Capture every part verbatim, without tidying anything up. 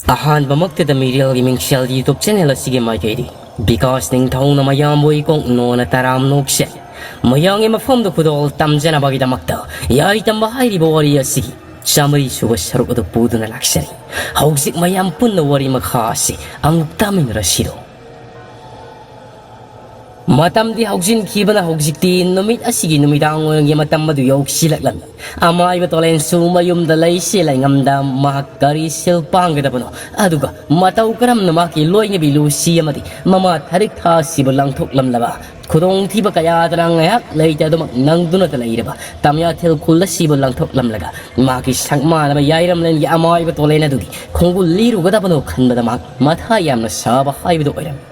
ꯑꯍꯥꯟꯕꯃꯛꯇꯗ ꯃꯤꯔꯦꯜꯒꯤ ꯃꯤꯡꯁꯦꯜ YouTube channel ꯑꯁꯤꯒꯤ ꯃꯥꯏꯀꯩꯗꯒꯤ ꯕꯤꯀꯥꯁ ꯅꯤꯡꯊꯧꯅ ꯃꯌꯥꯝꯕꯨ ꯏꯀꯣꯛ ꯅꯣꯟꯅ ꯇꯔꯥꯝꯅ ꯑꯣꯛꯆꯔꯤ꯫ ꯃꯌꯥꯝꯒꯤ ꯃꯐꯝꯗ ꯈꯨꯗꯣꯜ ꯇꯝꯖꯅꯕꯒꯤꯗꯃꯛꯇ ꯌꯥꯏ ꯇꯝꯕ ꯍꯥꯏꯔꯤꯕ ꯋꯥꯔꯤ ꯑꯁꯤꯒꯤ ꯆꯥꯃꯔꯤ ꯁꯨꯕ ꯁꯔꯨꯛ ꯑꯗꯨ ꯄꯨꯗꯨꯅ ꯂꯥꯛꯆꯔꯤ꯫ ꯍꯧꯖꯤꯛ ꯃꯌꯥꯝ ꯄꯨꯟꯅ ꯋꯥꯔꯤ ꯃꯈꯥ ꯑꯁꯤ ꯑꯃꯨꯛ ꯇꯥꯃꯤꯟꯅꯔꯁꯤꯔꯣ꯫ ꯃꯇꯝꯗꯤ ꯍꯧꯖꯤꯟꯈꯤꯕꯅ ꯍꯧꯖꯤꯛꯇꯤ ꯅꯨꯃꯤꯠ ꯑꯁꯤꯒꯤ ꯅꯨꯃꯤꯗꯥꯡ ꯋꯥꯏꯔꯝꯒꯤ ꯃꯇꯝ ꯑꯗꯨ ꯌꯧꯁꯤꯜꯂꯛꯂꯝꯃꯤ꯫ ꯑꯃꯥꯏꯕ ꯇꯣꯂꯦꯟꯁꯨ ꯃꯌꯨꯝꯗ ꯂꯩꯁꯤ ꯂꯩꯉꯝꯗ ꯃꯍꯥꯛ ꯀꯔꯤ ꯁꯤꯜ ꯄꯥꯡꯒꯗꯕꯅꯣ, ꯑꯗꯨꯒ ꯃꯇꯧ ꯀꯔꯝꯅ ꯃꯍꯥꯛꯀꯤ ꯂꯣꯏꯅꯕꯤ ꯂꯨꯁꯤ ꯑꯃꯗꯤ ꯃꯃꯥ ꯊꯔꯤꯛ ꯊꯥ ꯑꯁꯤꯕꯨ ꯂꯪꯊꯣꯛꯂꯝꯂꯕ, ꯈꯨꯗꯣꯡꯊꯤꯕ ꯀꯌꯥꯗꯅ ꯉꯥꯏꯍꯥꯛ ꯂꯩꯇ ꯑꯗꯨꯃꯛ ꯅꯪꯗꯨꯅꯇ ꯂꯩꯔꯕ ꯇꯝꯌꯥꯊꯦꯜ ꯈꯨꯜ ꯑꯁꯤꯕꯨ ꯂꯪꯊꯣꯛꯂꯝꯂꯒ ꯃꯍꯥꯛꯀꯤ ꯁꯛꯃꯥꯟꯅꯕ ꯌꯥꯏꯔꯝꯂꯦꯟꯒꯤ ꯑꯃꯥꯏꯕ ꯇꯣꯂꯦꯟ ꯑꯗꯨꯒꯤ ꯈꯣꯡꯒꯨꯜ ꯂꯤꯔꯨꯒꯗꯕꯅꯣ ꯈꯟꯕꯗ ꯃꯍꯥꯛ ꯃꯊꯥ ꯌꯥꯝꯅ ꯁꯥꯕ ꯍꯥꯏꯕꯗꯨ ꯑꯣꯏꯔꯝꯃꯤ꯫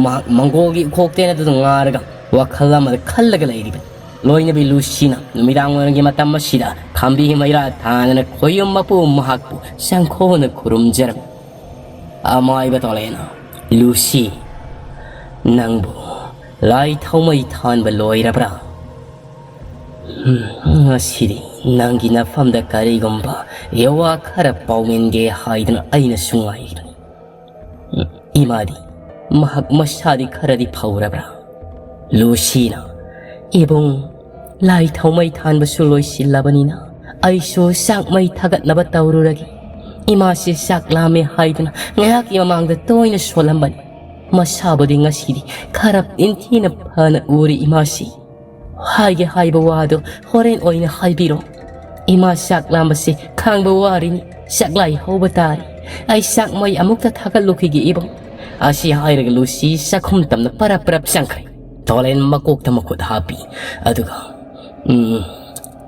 ꯃꯍꯥꯛ ꯃꯪꯒꯣꯜꯒꯤ ꯎꯈꯣꯛꯇꯦꯟ ꯑꯗꯨꯗ ꯉꯥꯔꯒ ꯋꯥꯈꯜ ꯑꯃꯗ ꯈꯜꯂꯒ ꯂꯩꯔꯤꯕꯅꯤ꯫ ꯂꯣꯏꯅꯕꯤ ꯂꯨꯁꯤꯅ ꯅꯨꯃꯤꯗꯥꯡ ꯋꯥꯏꯔꯝꯒꯤ ꯃꯇꯝ ꯑꯁꯤꯗ ꯈꯥꯝꯕꯤ ꯃꯩꯔꯥ ꯊꯥꯟꯗꯅ ꯈꯣꯌꯨꯝ ꯃꯄꯨ ꯃꯍꯥꯛꯄꯨ ꯆꯪꯈꯣꯟꯅ ꯈꯨꯔꯨꯝꯖꯔꯝꯃꯤ꯫ ꯑꯃꯥꯏꯕ ꯇꯣꯂꯦꯅ, "ꯂꯨꯁꯤ, ꯅꯪꯕꯨ ꯂꯥꯏ ꯊꯥꯎꯃꯩ ꯊꯥꯟꯕ ꯂꯣꯏꯔꯕ꯭ꯔꯥ? ꯎꯝ, ꯉꯁꯤꯗꯤ ꯅꯪꯒꯤ ꯅꯐꯝꯗ ꯀꯔꯤꯒꯨꯝꯕ ꯌꯋꯥ ꯈꯔ ꯄꯥꯎꯃꯤꯟꯒꯦ ꯍꯥꯏꯗꯨꯅ ꯑꯩꯅꯁꯨ ꯉꯥꯏꯔꯤꯕꯅꯤ꯫ ꯎꯝ, ꯏꯃꯥꯗꯤ, ꯃꯍꯥꯛ ꯃꯁꯥꯗꯤ ꯈꯔꯗꯤ ꯐꯧꯔꯕ꯭ꯔꯥ?" ꯂꯨꯁꯤꯅ, "ꯏꯕꯨꯡ, ꯂꯥꯏ ꯊꯥꯎꯃꯩ ꯊꯥꯟꯕꯁꯨ ꯂꯣꯏꯁꯤꯜꯂꯕꯅꯤꯅ ꯑꯩꯁꯨ ꯆꯥꯛ ꯃꯩ ꯊꯥꯒꯠꯅꯕ ꯇꯧꯔꯨꯔꯒꯦ꯫ ꯏꯃꯥꯁꯤ ꯆꯥꯛ ꯂꯥꯝꯃꯦ ꯍꯥꯏꯗꯨꯅ ꯉꯥꯏꯍꯥꯛꯀꯤ ꯃꯃꯥꯡꯗ ꯇꯣꯏꯅ ꯁꯣꯜꯂꯝꯕꯅꯤ꯫ ꯃꯁꯥꯕꯨꯗꯤ ꯉꯁꯤꯗꯤ ꯈꯔ ꯏꯟꯊꯤꯅ ꯐꯅ ꯎꯔꯦ ꯏꯃꯥꯁꯤ꯫ ꯍꯥꯏꯒꯦ ꯍꯥꯏꯕ ꯋꯥꯗꯨ ꯍꯣꯔꯦꯟ ꯑꯣꯏꯅ ꯍꯥꯏꯕꯤꯔꯣ꯫ ꯏꯃꯥ ꯆꯥꯛ ꯂꯥꯝꯕꯁꯤ ꯈꯥꯡꯕ ꯋꯥꯔꯤꯅꯤ꯫ ꯆꯥꯛꯂꯥꯏ ꯍꯧꯕ ꯇꯥꯔꯦ꯫ ꯑꯩ ꯆꯥꯛ ꯃꯩ ꯑꯃꯨꯛꯇ ꯊꯥꯒꯠꯂꯨꯈꯤꯒꯦ ꯏꯕꯨꯡ꯫" ꯑꯁꯤ ꯍꯥꯏꯔꯒ ꯂꯨꯁꯤ ꯆꯥꯛꯈꯨꯝ ꯇꯝꯅ ꯄꯔꯞ ꯄꯔꯞ ꯆꯪꯈ꯭ꯔꯦ꯫ ꯇꯣꯂꯦꯟ ꯃꯀꯣꯛꯇ ꯃꯈꯨꯠ ꯍꯥꯞꯄꯤ꯫ ꯑꯗꯨꯒ, "ꯎꯝ,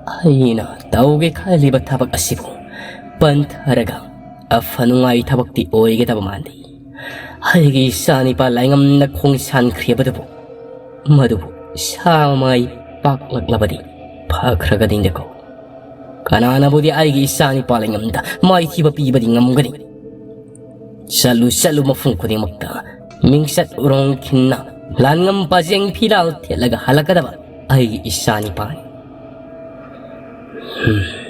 ꯑꯩꯅ ꯇꯧꯒꯦ ꯈꯜꯂꯤꯕ ꯊꯕꯛ ꯑꯁꯤꯕꯨ ꯄꯟꯊꯔꯒ ꯑꯐ ꯅꯨꯡꯉꯥꯏ ꯊꯕꯛꯇꯤ ꯑꯣꯏꯒꯗꯕ ꯃꯥꯟꯗꯦ꯫ ꯑꯩꯒꯤ ꯏꯆꯥ ꯅꯤꯄꯥ ꯂꯥꯏꯉꯝꯅ ꯈꯣꯡ ꯁꯥꯟꯈ꯭ꯔꯤꯕꯗꯨꯕꯨ, ꯃꯗꯨꯕꯨ ꯁꯥ ꯃꯥꯏ ꯄꯥꯛꯂꯛꯂꯕꯗꯤ ꯐꯈ꯭ꯔꯒꯗꯤꯅꯦꯀꯣ꯫ ꯀꯅꯥꯅꯕꯨꯗꯤ ꯑꯩꯒꯤ ꯏꯆꯥ ꯅꯤꯄꯥ ꯂꯥꯏꯉꯝꯗ ꯃꯥꯏꯊꯤꯕ ꯄꯤꯕꯗꯤ ꯉꯝꯒꯅꯤ? ꯆꯠꯂꯨ ꯆꯠꯂꯨ ꯃꯐꯝ ꯈꯨꯗꯤꯡꯃꯛꯇ ꯃꯤꯡꯆꯠ ꯎꯔꯣꯡ ꯈꯤꯟꯅ ꯂꯥꯟꯉꯝ ꯄꯥꯖꯦꯡ ꯐꯤꯔꯥꯜ ꯊꯦꯠꯂꯒ ꯍꯜꯂꯛꯀꯗꯕ ꯑꯩꯒꯤ ꯏꯆꯥ ꯅꯤꯄꯥꯅꯤ꯫ ꯍꯝ꯫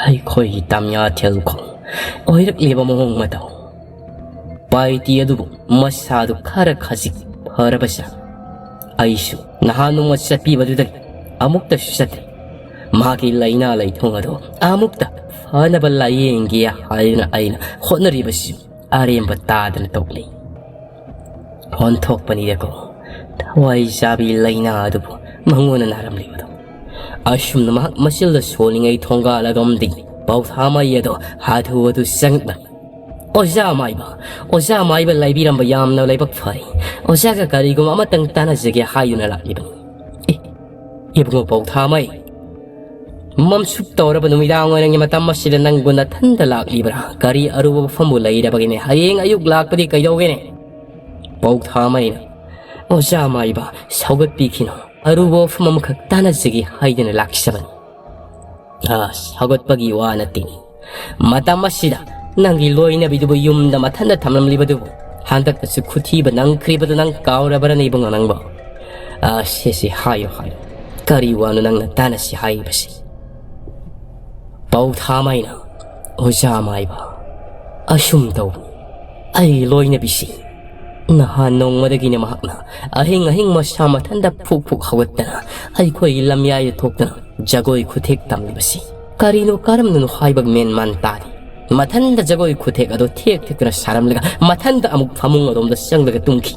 ꯑꯩꯈꯣꯏꯒꯤ ꯇꯥꯃꯤꯌꯥ ꯊꯦꯜꯈꯣꯡ ꯑꯣꯏꯔꯛꯂꯤꯕ ꯃꯑꯣꯡ ꯃꯇꯧ꯫ ꯄꯥꯏꯇꯤ ꯑꯗꯨꯕꯨ ꯃꯁꯥꯗꯨ ꯈꯔ ꯈꯖꯤꯛ ꯐꯔꯕꯁꯥ꯫ ꯑꯩꯁꯨ ꯅꯍꯥꯟ ꯅꯣꯡꯃ ꯆꯠꯄꯤꯕꯗꯨꯗꯒꯤ ꯑꯃꯨꯛꯇꯁꯨ ꯆꯠꯇ꯭ꯔꯤ꯫ ꯃꯍꯥꯛꯀꯤ ꯂꯥꯏꯅꯥ ꯂꯥꯏꯊꯨꯡ ꯑꯗꯨ ꯑꯃꯨꯛꯇ ꯐꯅꯕ ꯂꯥꯏꯌꯦꯡꯒꯦ ꯍꯥꯏꯗꯨꯅ ꯑꯩꯅ ꯍꯣꯠꯅꯔꯤꯕꯁꯤ ꯑꯔꯦꯝꯕ ꯇꯥꯗꯅ ꯇꯣꯛꯂꯤ꯫ ꯑꯣꯟꯊꯣꯛꯄꯅꯤꯗꯀꯣ, ꯊꯋꯥꯏ ꯆꯥꯕꯤ ꯂꯥꯏꯅꯥ ꯑꯗꯨꯕꯨ ꯃꯉꯣꯟꯗ ꯅꯥꯔꯝꯂꯤꯕꯗꯣ꯫ ꯑꯁꯨꯝꯅ ꯃꯍꯥꯛ ꯃꯆꯤꯜꯗ ꯁꯣꯜꯂꯤꯉꯩ ꯊꯣꯡꯒꯥꯜ ꯑꯗꯣꯝꯗꯒꯤ ꯄꯥꯎꯊꯥꯃꯩ ꯑꯗꯣ ꯍꯥꯊꯨ ꯍꯥꯊꯨ ꯆꯪꯂꯛꯂꯦ꯫ "ꯑꯣꯖꯥ ꯃꯥꯏꯕ, ꯑꯣꯖꯥ ꯃꯥꯏꯕ ꯂꯩꯕꯤꯔꯝꯕ ꯌꯥꯝꯅ ꯂꯥꯏꯕꯛ ꯐꯔꯦ꯫ ꯑꯣꯖꯥꯒ ꯀꯔꯤꯒꯨꯝꯕ ꯑꯃꯇꯪ ꯇꯥꯟꯅꯖꯒꯦ ꯍꯥꯏꯗꯨꯅ ꯂꯥꯛꯂꯤꯕꯅꯤ꯫" "ꯑꯦ, ꯏꯕꯨꯡꯉꯣ ꯄꯥꯎꯊꯥꯃꯩ, ꯃꯝꯁꯨꯛ ꯇꯧꯔꯕ ꯅꯨꯃꯤꯗꯥꯡ ꯋꯥꯏꯔꯝꯒꯤ ꯃꯇꯝ ꯑꯁꯤꯗ ꯅꯪꯕꯨ ꯅꯊꯟꯗ ꯂꯥꯛꯂꯤꯕ꯭ꯔꯥ? ꯀꯔꯤ ꯑꯔꯨꯕ ꯋꯥꯐꯝꯕꯨ ꯂꯩꯔꯕꯒꯤꯅꯦ? ꯍꯌꯦꯡ ꯑꯌꯨꯛ ꯂꯥꯛꯄꯗꯤ ꯀꯩꯗꯧꯒꯦꯅꯦ?" ꯄꯥꯎꯊꯥꯃꯩꯅ, "ꯑꯣꯖꯥ ꯃꯥꯏꯕ, ꯁꯧꯒꯠꯄꯤꯈꯤꯅꯨ꯫ ꯑꯔꯨꯕ ꯋꯥꯐꯝ ꯑꯃꯈꯛ ꯇꯥꯟꯅꯖꯒꯦ ꯍꯥꯏꯗꯨꯅ ꯂꯥꯛꯆꯕꯅꯤ꯫" "ꯑ, ꯁꯧꯒꯠꯄꯒꯤ ꯋꯥ ꯅꯠꯇꯦꯅꯦ꯫ ꯃꯇꯝ ꯑꯁꯤꯗ ꯅꯪꯒꯤ ꯂꯣꯏꯅꯕꯤꯗꯨꯕꯨ ꯌꯨꯝꯗ ꯃꯊꯟꯇ ꯊꯝꯂꯝꯂꯤꯕꯗꯨꯕꯨ ꯍꯟꯗꯛꯇꯁꯨ ꯈꯨꯊꯤꯕ ꯅꯪꯈ꯭ꯔꯤꯕꯗꯨ ꯅꯪ ꯀꯥꯎꯔꯕ꯭ꯔꯅꯦ ꯏꯕꯨꯡꯉꯣ ꯅꯪꯕꯣ? ꯑ, ꯁꯦ, ꯁꯦ, ꯍꯥꯏꯌꯨ, ꯍꯥꯏꯌꯨ꯫ ꯀꯔꯤ ꯋꯥꯅꯣ ꯅꯪꯅ ꯇꯥꯟꯅꯁꯤ ꯍꯥꯏꯔꯤꯕꯁꯤ?" ꯄꯥꯎꯊꯥꯃꯩꯅ, "ꯑꯣꯖꯥ ꯃꯥꯏꯕ, ꯑꯁꯨꯝ ꯇꯧꯕꯅꯤ꯫ ꯑꯩ ꯂꯣꯏꯅꯕꯤꯁꯤ ꯅꯍꯥꯟ ꯅꯣꯡꯃꯗꯒꯤꯅꯦ ꯃꯍꯥꯛꯅ ꯑꯍꯤꯡ ꯑꯍꯤꯡ ꯃꯁꯥ ꯃꯊꯟꯇ ꯐꯨꯛ ꯐꯨꯛ ꯍꯧꯒꯠꯇꯅ ꯑꯩꯈꯣꯏꯒꯤ ꯂꯝꯌꯥꯏꯗ ꯊꯣꯛꯇꯅ ꯖꯒꯣꯏ ꯈꯨꯊꯦꯛ ꯇꯝꯂꯤꯕꯁꯤ꯫ ꯀꯔꯤꯅꯣ ꯀꯔꯝꯅꯅꯣ ꯍꯥꯏꯕ ꯃꯦꯟ ꯃꯥꯟ ꯇꯥꯗꯦ꯫ ꯃꯊꯟꯇ ꯖꯒꯣꯏ ꯈꯨꯊꯦꯛ ꯑꯗꯣ ꯊꯦꯛ ꯊꯦꯛꯇꯨꯅ ꯁꯥꯔꯝꯂꯒ ꯃꯊꯟꯇ ꯑꯃꯨꯛ ꯐꯃꯨꯡ ꯑꯗꯣꯝꯗ ꯆꯪꯂꯒ ꯇꯨꯝꯈꯤ꯫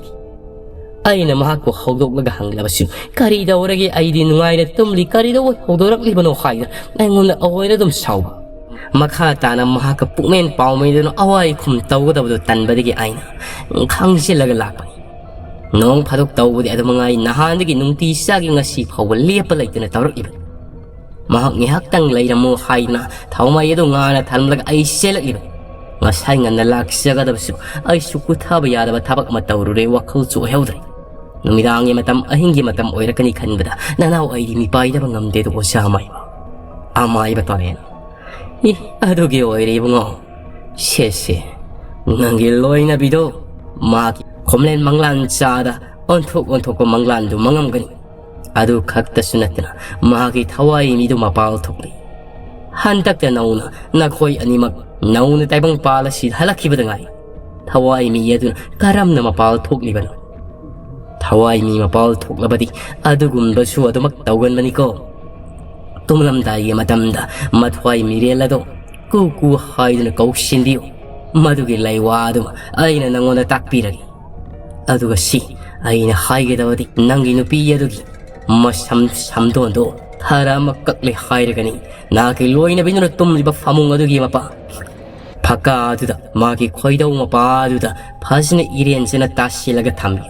ꯑꯩꯅ ꯃꯍꯥꯛꯄꯨ ꯍꯧꯗꯣꯛꯂꯒ ꯍꯪꯂꯕꯁꯨ, 'ꯀꯔꯤ ꯇꯧꯔꯒꯦ? ꯑꯩꯗꯤ ꯅꯨꯡꯉꯥꯏꯅ ꯇꯨꯝꯂꯤ, ꯀꯔꯤꯗꯧꯕ ꯍꯧꯗꯣꯔꯛꯂꯤꯕꯅꯣ?' ꯍꯥꯏꯗꯨꯅ ꯑꯩꯉꯣꯟꯗ ꯑꯑꯣꯏꯅ ꯑꯗꯨꯝ ꯁꯥꯎꯕ꯫ ꯃꯈꯥ ꯇꯥꯅ ꯃꯍꯥꯛꯀ ꯄꯨꯛꯃꯦꯟ ꯄꯥꯎꯃꯦꯟꯗꯨꯅ ꯑꯋꯥꯏ ꯈꯨꯝ ꯇꯧꯒꯗꯕꯗꯨ ꯇꯟꯕꯗꯒꯤ ꯑꯩꯅ ꯈꯪꯖꯤꯜꯂꯒ ꯂꯥꯛꯄꯅꯤ꯫ ꯅꯣꯡ ꯐꯥꯗꯣꯛ ꯇꯧꯕꯗꯤ ꯑꯗꯨ ꯃꯉꯥꯏ, ꯅꯍꯥꯟꯗꯒꯤ ꯅꯨꯡꯇꯤ ꯆꯥꯒꯤ ꯉꯁꯤ ꯐꯥꯎꯕ ꯂꯦꯞꯄ ꯂꯩꯇꯅ ꯇꯧꯔꯛꯂꯤꯕꯅꯤ꯫ ꯃꯍꯥꯛ ꯉꯥꯏꯍꯥꯛꯇꯪ ꯂꯩꯔꯝꯃꯨ ꯍꯥꯏꯗꯨꯅ ꯊꯥꯎꯃꯩ ꯑꯗꯨ ꯉꯥꯅ ꯊꯜꯂꯝꯂꯒ ꯑꯩ ꯆꯦꯜꯂꯛꯂꯤꯕꯅꯤ꯫ ꯉꯁꯥꯏ ꯉꯟꯅ ꯂꯥꯛꯆꯒꯗꯕꯁꯨ ꯑꯩꯁꯨ ꯀꯨꯊꯕ ꯌꯥꯗꯕ ꯊꯕꯛ ꯑꯃ ꯇꯧꯔꯨꯔꯦ, ꯋꯥꯈꯜꯁꯨ ꯑꯣꯏꯍꯧꯗ꯭ꯔꯦ꯫ ꯅꯨꯃꯤꯗꯥꯡꯒꯤ ꯃꯇꯝ, ꯑꯍꯤꯡꯒꯤ ꯃꯇꯝ ꯑꯣꯏꯔꯛꯀꯅꯤ ꯈꯟꯕꯗ ꯅꯅꯥꯎ ꯑꯩꯗꯤ ꯃꯤꯄꯥꯏꯗꯕ ꯉꯝꯗꯦꯗꯣ ꯑꯣꯖꯥ ꯃꯥꯏꯕ꯫ ꯑꯃꯥꯏꯕ ꯇꯣꯔꯦꯟ꯫ ꯏ, ꯑꯗꯨꯒꯤ ꯑꯣꯏꯔꯦ ꯏꯕꯨꯡꯉꯣ꯫ ꯁꯦ, ꯁꯦ, ꯅꯪꯒꯤ ꯂꯣꯏꯅꯕꯤꯗꯣ ꯃꯥꯒꯤ ꯈꯣꯝꯂꯦꯟ ꯃꯪꯂꯥꯟ ꯆꯥꯗ ꯑꯣꯟꯊꯣꯛ ꯑꯣꯟꯊꯣꯛꯄ ꯃꯪꯂꯥꯟꯗꯨ ꯃꯪꯉꯝꯒꯅꯤ꯫ ꯑꯗꯨ ꯈꯛꯇꯁꯨ ꯅꯠꯇꯅ ꯃꯍꯥꯛꯀꯤ ꯊꯋꯥꯏ ꯃꯤꯗꯨ ꯃꯄꯥꯜ ꯊꯣꯛꯂꯤ꯫ ꯍꯟꯗꯛꯇ ꯅꯧꯅ ꯅꯈꯣꯏ ꯑꯅꯤꯃꯛ ꯅꯧꯅ ꯇꯥꯏꯕꯪꯄꯥꯜ ꯑꯁꯤ ꯍꯜꯂꯛꯈꯤꯕꯗ ꯉꯥꯏ꯫ ꯊꯋꯥꯏ ꯃꯤ ꯑꯗꯨꯅ ꯀꯔꯝꯅ ꯃꯄꯥꯜ ꯊꯣꯛꯂꯤꯕꯅꯣ? ꯊꯋꯥꯏ ꯃꯤ ꯃꯄꯥꯜ ꯊꯣꯛꯂꯕꯗꯤ ꯑꯗꯨꯒꯨꯝꯕꯁꯨ ꯑꯗꯨꯃꯛ ꯇꯧꯒꯟꯕꯅꯤꯀꯣ꯫ ꯇꯨꯝꯂꯝꯗꯥꯏꯒꯤ ꯃꯇꯝꯗ ꯃꯊ꯭ꯋꯥꯏ ꯃꯤꯔꯦꯜ ꯑꯗꯣ ꯀꯨ ꯀꯨ ꯍꯥꯏꯗꯨꯅ ꯀꯧꯁꯤꯟꯕꯤꯌꯨ꯫ ꯃꯗꯨꯒꯤ ꯂꯩꯋꯥ ꯑꯗꯨꯃ ꯑꯩꯅ ꯅꯪꯉꯣꯟꯗ ꯇꯥꯛꯄꯤꯔꯒꯦ꯫ ꯑꯗꯨꯒ ꯁꯤ ꯑꯩꯅ ꯍꯥꯏꯒꯗꯕꯗꯤ, ꯅꯪꯒꯤ ꯅꯨꯄꯤ ꯑꯗꯨꯒꯤ ꯃꯁꯝ ꯁꯝꯗꯣꯟꯗꯣ ꯈꯔ ꯑꯃ ꯀꯛꯂꯦ ꯍꯥꯏꯔꯒꯅꯤ, ꯅꯍꯥꯛꯀꯤ ꯂꯣꯏꯅꯕꯤꯗꯨꯅ ꯇꯨꯝꯂꯤꯕ ꯐꯃꯨꯡ ꯑꯗꯨꯒꯤ ꯃꯄꯥ ꯐꯀꯥ ꯑꯗꯨꯗ ꯃꯥꯒꯤ ꯈꯣꯏꯗꯧ ꯃꯄꯥ ꯑꯗꯨꯗ ꯐꯖꯅ ꯏꯔꯦꯟꯖꯅ ꯇꯥꯁꯤꯜꯂꯒ ꯊꯝꯃꯤ꯫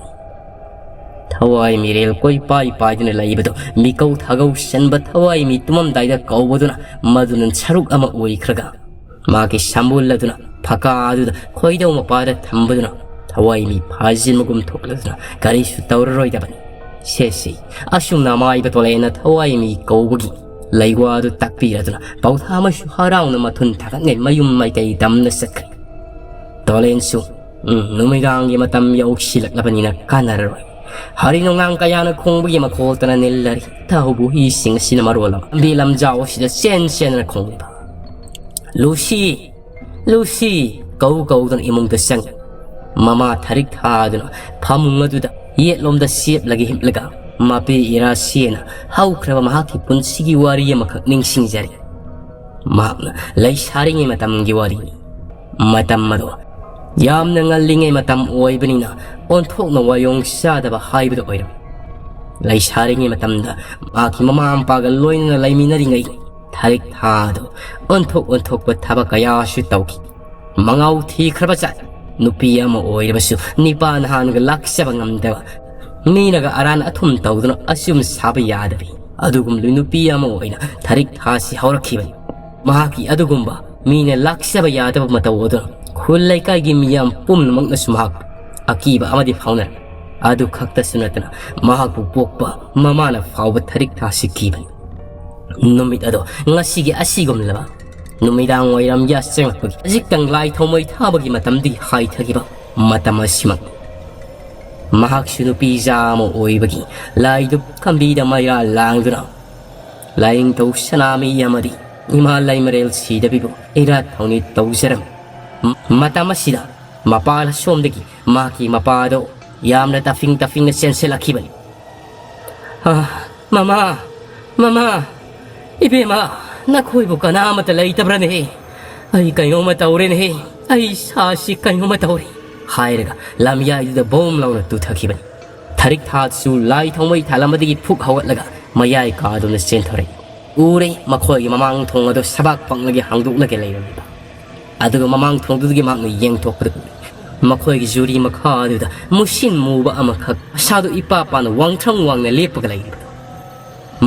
ꯊꯋꯥꯏ ꯃꯤꯔꯦꯜ ꯀꯣꯏꯄꯥꯏ ꯄꯥꯏꯗꯨꯅ ꯂꯩꯕꯗꯣ ꯃꯤꯀꯧ ꯊꯥꯒꯧ ꯁꯟꯕ ꯊꯋꯥꯏ ꯃꯤ ꯇꯨꯝꯃꯝꯗꯥꯏꯗ ꯀꯧꯕꯗꯨꯅ ꯃꯗꯨꯅ ꯁꯔꯨꯛ ꯑꯃ ꯑꯣꯏꯈ꯭ꯔꯒ, ꯃꯥꯒꯤ ꯁꯝꯕꯨꯜ ꯑꯗꯨꯅ ꯐꯀꯥ ꯑꯗꯨꯗ ꯈꯣꯏꯗꯧ ꯃꯄꯥꯗ ꯊꯝꯕꯗꯨꯅ ꯊꯋꯥꯏ ꯃꯤ ꯐꯥꯖꯤꯟꯕꯒꯨꯝ ꯊꯣꯛꯂꯗꯨꯅ ꯀꯔꯤꯁꯨ ꯇꯧꯔꯔꯣꯏꯗꯕꯅꯤ꯫ ꯁꯦꯁꯤ, ꯑꯁꯨꯝꯅ ꯑꯃꯥꯏꯕ ꯇꯣꯂꯦꯟꯅ ꯊꯋꯥꯏ ꯃꯤ ꯀꯧꯕꯒꯤ ꯂꯩꯋꯥꯗꯨ ꯇꯥꯛꯄꯤꯔꯗꯨꯅ ꯄꯥꯎꯊꯥ ꯑꯃꯁꯨ ꯍꯔꯥꯎꯅ ꯃꯊꯨꯟ ꯊꯥꯒꯠꯅꯩ ꯃꯌꯨꯝ ꯃꯥꯏꯀꯩ ꯇꯝꯅ ꯆꯠꯈ꯭ꯔꯦ꯫ ꯇꯣꯂꯦꯟꯁꯨ, "ꯎꯝ, ꯅꯨꯃꯤꯗꯥꯡꯒꯤ ꯃꯇꯝ ꯌꯧꯁꯤꯜꯂꯛꯂꯕꯅꯤꯅ ꯀꯥꯟꯅꯔꯔꯣꯏ꯫ ꯍꯔꯤ ꯅꯣꯡꯅꯥꯡ ꯀꯌꯥꯅ ꯈꯣꯡꯕꯒꯤ ꯃꯈꯣꯜꯇꯅ ꯅꯤꯜꯂꯔꯤ꯫ ꯊꯥꯍꯨꯕꯨ ꯍꯤꯁꯤꯡ ꯑꯁꯤꯅ ꯃꯔꯣꯜ ꯑꯃ ꯂꯝꯕꯤ ꯂꯝꯖꯥꯎ ꯑꯁꯤꯗ ꯆꯦꯟ ꯆꯦꯟꯗꯅ ꯈꯣꯡꯂꯤꯕ꯫ ꯂꯨꯁꯤ! ꯂꯨꯁꯤ!" ꯀꯧ ꯀꯧꯗꯨꯅ ꯏꯃꯨꯡꯗ ꯆꯪꯉꯤ꯫ ꯃꯃꯥ ꯊꯔꯤꯛ ꯊꯥꯗꯨꯅ ꯐꯃꯨꯡ ꯑꯗꯨꯗ ꯌꯦꯠꯂꯣꯝꯗ ꯁꯦꯞꯂꯒ ꯍꯤꯞꯂꯒ ꯃꯄꯤ ꯏꯔꯥꯁꯤꯅ ꯍꯧꯈ꯭ꯔꯕ ꯃꯍꯥꯛꯀꯤ ꯄꯨꯟꯁꯤꯒꯤ ꯋꯥꯔꯤ ꯑꯃꯈꯛ ꯅꯤꯡꯁꯤꯡꯖꯔꯤ꯫ ꯃꯍꯥꯛꯅ ꯂꯩꯁꯥꯔꯤꯉꯩ ꯃꯇꯝꯒꯤ ꯋꯥꯔꯤꯅꯤ꯫ ꯃꯇꯝ ꯑꯗꯣ ꯌꯥꯝꯅ ꯉꯜꯂꯤꯉꯩ ꯃꯇꯝ ꯑꯣꯏꯕꯅꯤꯅ ꯑꯣꯟꯊꯣꯛꯅ ꯋꯥꯌꯣꯡ ꯆꯥꯗꯕ ꯍꯥꯏꯕꯗꯨ ꯑꯣꯏꯔꯝꯃꯤ꯫ ꯂꯩꯁꯥꯔꯤꯉꯩ ꯃꯇꯝꯗ ꯃꯍꯥꯛꯀꯤ ꯃꯃꯥ ꯃꯄꯥꯒ ꯂꯣꯏꯅꯅ ꯂꯩꯃꯤꯟꯅꯔꯤꯉꯩ ꯊꯔꯤꯛ ꯊꯥꯗꯣ ꯑꯣꯟꯊꯣꯛ ꯑꯣꯟꯊꯣꯛꯄ ꯊꯕꯛ ꯀꯌꯥꯁꯨ ꯇꯧꯈꯤ꯫ ꯃꯉꯥꯎ ꯊꯤꯈ꯭ꯔꯕ ꯖꯥꯠ꯫ ꯅꯨꯄꯤ ꯑꯃ ꯑꯣꯏꯔꯕꯁꯨ ꯅꯤꯄꯥ ꯅꯍꯥꯟꯒ ꯂꯥꯛꯆꯕ ꯉꯝꯗꯕ, ꯃꯤꯅꯒ ꯑꯔꯥꯟ ꯑꯊꯨꯝ ꯇꯧꯗꯨꯅ ꯑꯆꯨꯝ ꯁꯥꯕ ꯌꯥꯗꯕꯤ ꯑꯗꯨꯒꯨꯝꯂꯕ ꯅꯨꯄꯤ ꯑꯃ ꯑꯣꯏꯅ ꯊꯔꯤꯛ ꯊꯥꯁꯤ ꯍꯧꯔꯛꯈꯤꯕꯅꯤ꯫ ꯃꯍꯥꯛꯀꯤ ꯑꯗꯨꯒꯨꯝꯕ ꯃꯤꯅ ꯂꯥꯛꯆꯕ ꯌꯥꯗꯕ ꯃꯇꯧ ꯑꯗꯨꯅ ꯈꯨꯜ ꯂꯩꯀꯥꯏꯒꯤ ꯃꯤꯌꯥꯝ ꯄꯨꯝꯅꯃꯛꯅꯁꯨ ꯃꯍꯥꯛꯄꯨ ꯑꯀꯤꯕ ꯑꯃꯗꯤ ꯐꯥꯎꯅꯔꯦ꯫ ꯑꯗꯨ ꯈꯛꯇꯁꯨ ꯅꯠꯇꯅ ꯃꯍꯥꯛꯄꯨ ꯄꯣꯛꯄ ꯃꯃꯥꯅ ꯐꯥꯎꯕ ꯊꯔꯤꯛ ꯊꯥꯁꯤ ꯀꯤꯕꯅꯤ꯫ ꯅꯨꯃꯤꯠ ꯑꯗꯣ ꯉꯁꯤꯒꯤ ꯑꯁꯤꯒꯨꯝꯂꯕ ꯅꯨꯃꯤꯗꯥꯡ ꯋꯥꯏꯔꯝ ꯌꯥꯆꯪꯉꯛꯄꯒꯤ ꯍꯧꯖꯤꯛꯇꯪ ꯂꯥꯏ ꯊꯥꯎꯃꯩ ꯊꯥꯕꯒꯤ ꯃꯇꯝꯗꯤ ꯍꯥꯏꯊꯈꯤꯕ ꯃꯇꯝ ꯑꯁꯤꯃꯛ꯫ ꯃꯍꯥꯛꯁꯨ ꯅꯨꯄꯤꯖꯥ ꯑꯃ ꯑꯣꯏꯕꯒꯤ ꯂꯥꯏꯗꯨ ꯀꯝꯕꯤꯗ ꯃꯩꯔꯥ ꯂꯥꯡꯗꯨꯅ ꯂꯥꯏꯅꯤꯡꯊꯧ ꯁꯅꯥꯃꯍꯤ ꯑꯃꯗꯤ ꯏꯃꯥ ꯂꯩꯃꯔꯦꯜ ꯁꯤꯗꯕꯤꯕꯨ ꯏꯔꯥꯠ ꯊꯧꯅꯤ ꯇꯧꯖꯔꯝꯃꯤ꯫ ꯃ-, ꯃꯇꯝ ꯑꯁꯤꯗ ꯃꯄꯥ ꯁꯣꯝꯗꯒꯤ ꯃꯍꯥꯛꯀꯤ ꯃꯄꯥꯗꯣ ꯌꯥꯝꯅ ꯇꯞꯐꯤꯡ ꯇꯞꯐꯤꯡꯅ ꯆꯦꯟꯁꯤꯜꯂꯛꯈꯤꯕꯅꯤ꯫ "ꯑꯥ, ꯃꯃꯥ, ꯃꯃꯥ, ꯏꯕꯦꯝꯃ, ꯅꯈꯣꯏꯕꯨ ꯀꯅꯥ ꯑꯃꯠꯇ ꯂꯩꯇꯕ꯭ꯔꯅꯦꯍꯦ? ꯑꯩ ꯀꯩꯅꯣꯝꯃ ꯇꯧꯔꯦꯅꯦꯍꯦ, ꯑꯩ ꯏꯁꯥꯁꯤ ꯀꯩꯅꯣꯝꯃ ꯇꯧꯔꯦ" ꯍꯥꯏꯔꯒ ꯂꯝꯌꯥꯏꯗꯨꯗ ꯕꯣꯝ ꯂꯥꯎꯅ ꯇꯨꯊꯈꯤꯕꯅꯤ꯫ ꯊꯥꯔꯤꯛ ꯊꯥꯁꯨ ꯂꯥꯏ ꯊꯥꯎꯃꯩ ꯊꯥꯜꯂꯝꯕꯗꯒꯤ ꯐꯨꯛ ꯍꯧꯒꯠꯂꯒ ꯃꯌꯥꯏ ꯀꯥꯗꯨꯅ ꯆꯦꯟꯊꯣꯔꯛꯏ꯫ ꯎꯔꯦ, ꯃꯈꯣꯏꯒꯤ ꯃꯃꯥꯡ ꯊꯣꯡ ꯑꯗꯨ ꯁꯕꯥꯛ ꯄꯪꯂꯒ ꯍꯥꯡꯗꯣꯛꯂꯒ ꯂꯩꯔꯝꯂꯤꯕ꯫ ꯑꯗꯨꯒ ꯃꯃꯥꯡ ꯊꯣꯡꯗꯨꯗꯒꯤ ꯃꯍꯥꯛꯅ ꯌꯦꯡꯊꯣꯛꯄꯗ ꯎꯔꯦ, ꯃꯈꯣꯏꯒꯤ ꯖꯨꯔꯤ ꯃꯈꯥ ꯑꯗꯨꯗ ꯃꯨꯁꯤꯟ ꯃꯨꯕ ꯑꯃꯈꯛ, ꯃꯁꯥꯗꯨ ꯏꯄꯥ ꯄꯥꯅ ꯋꯥꯡꯊ꯭ꯔꯪ ꯋꯥꯡꯅ ꯂꯦꯞꯄꯒ ꯂꯩꯔꯤꯕꯗꯨ꯫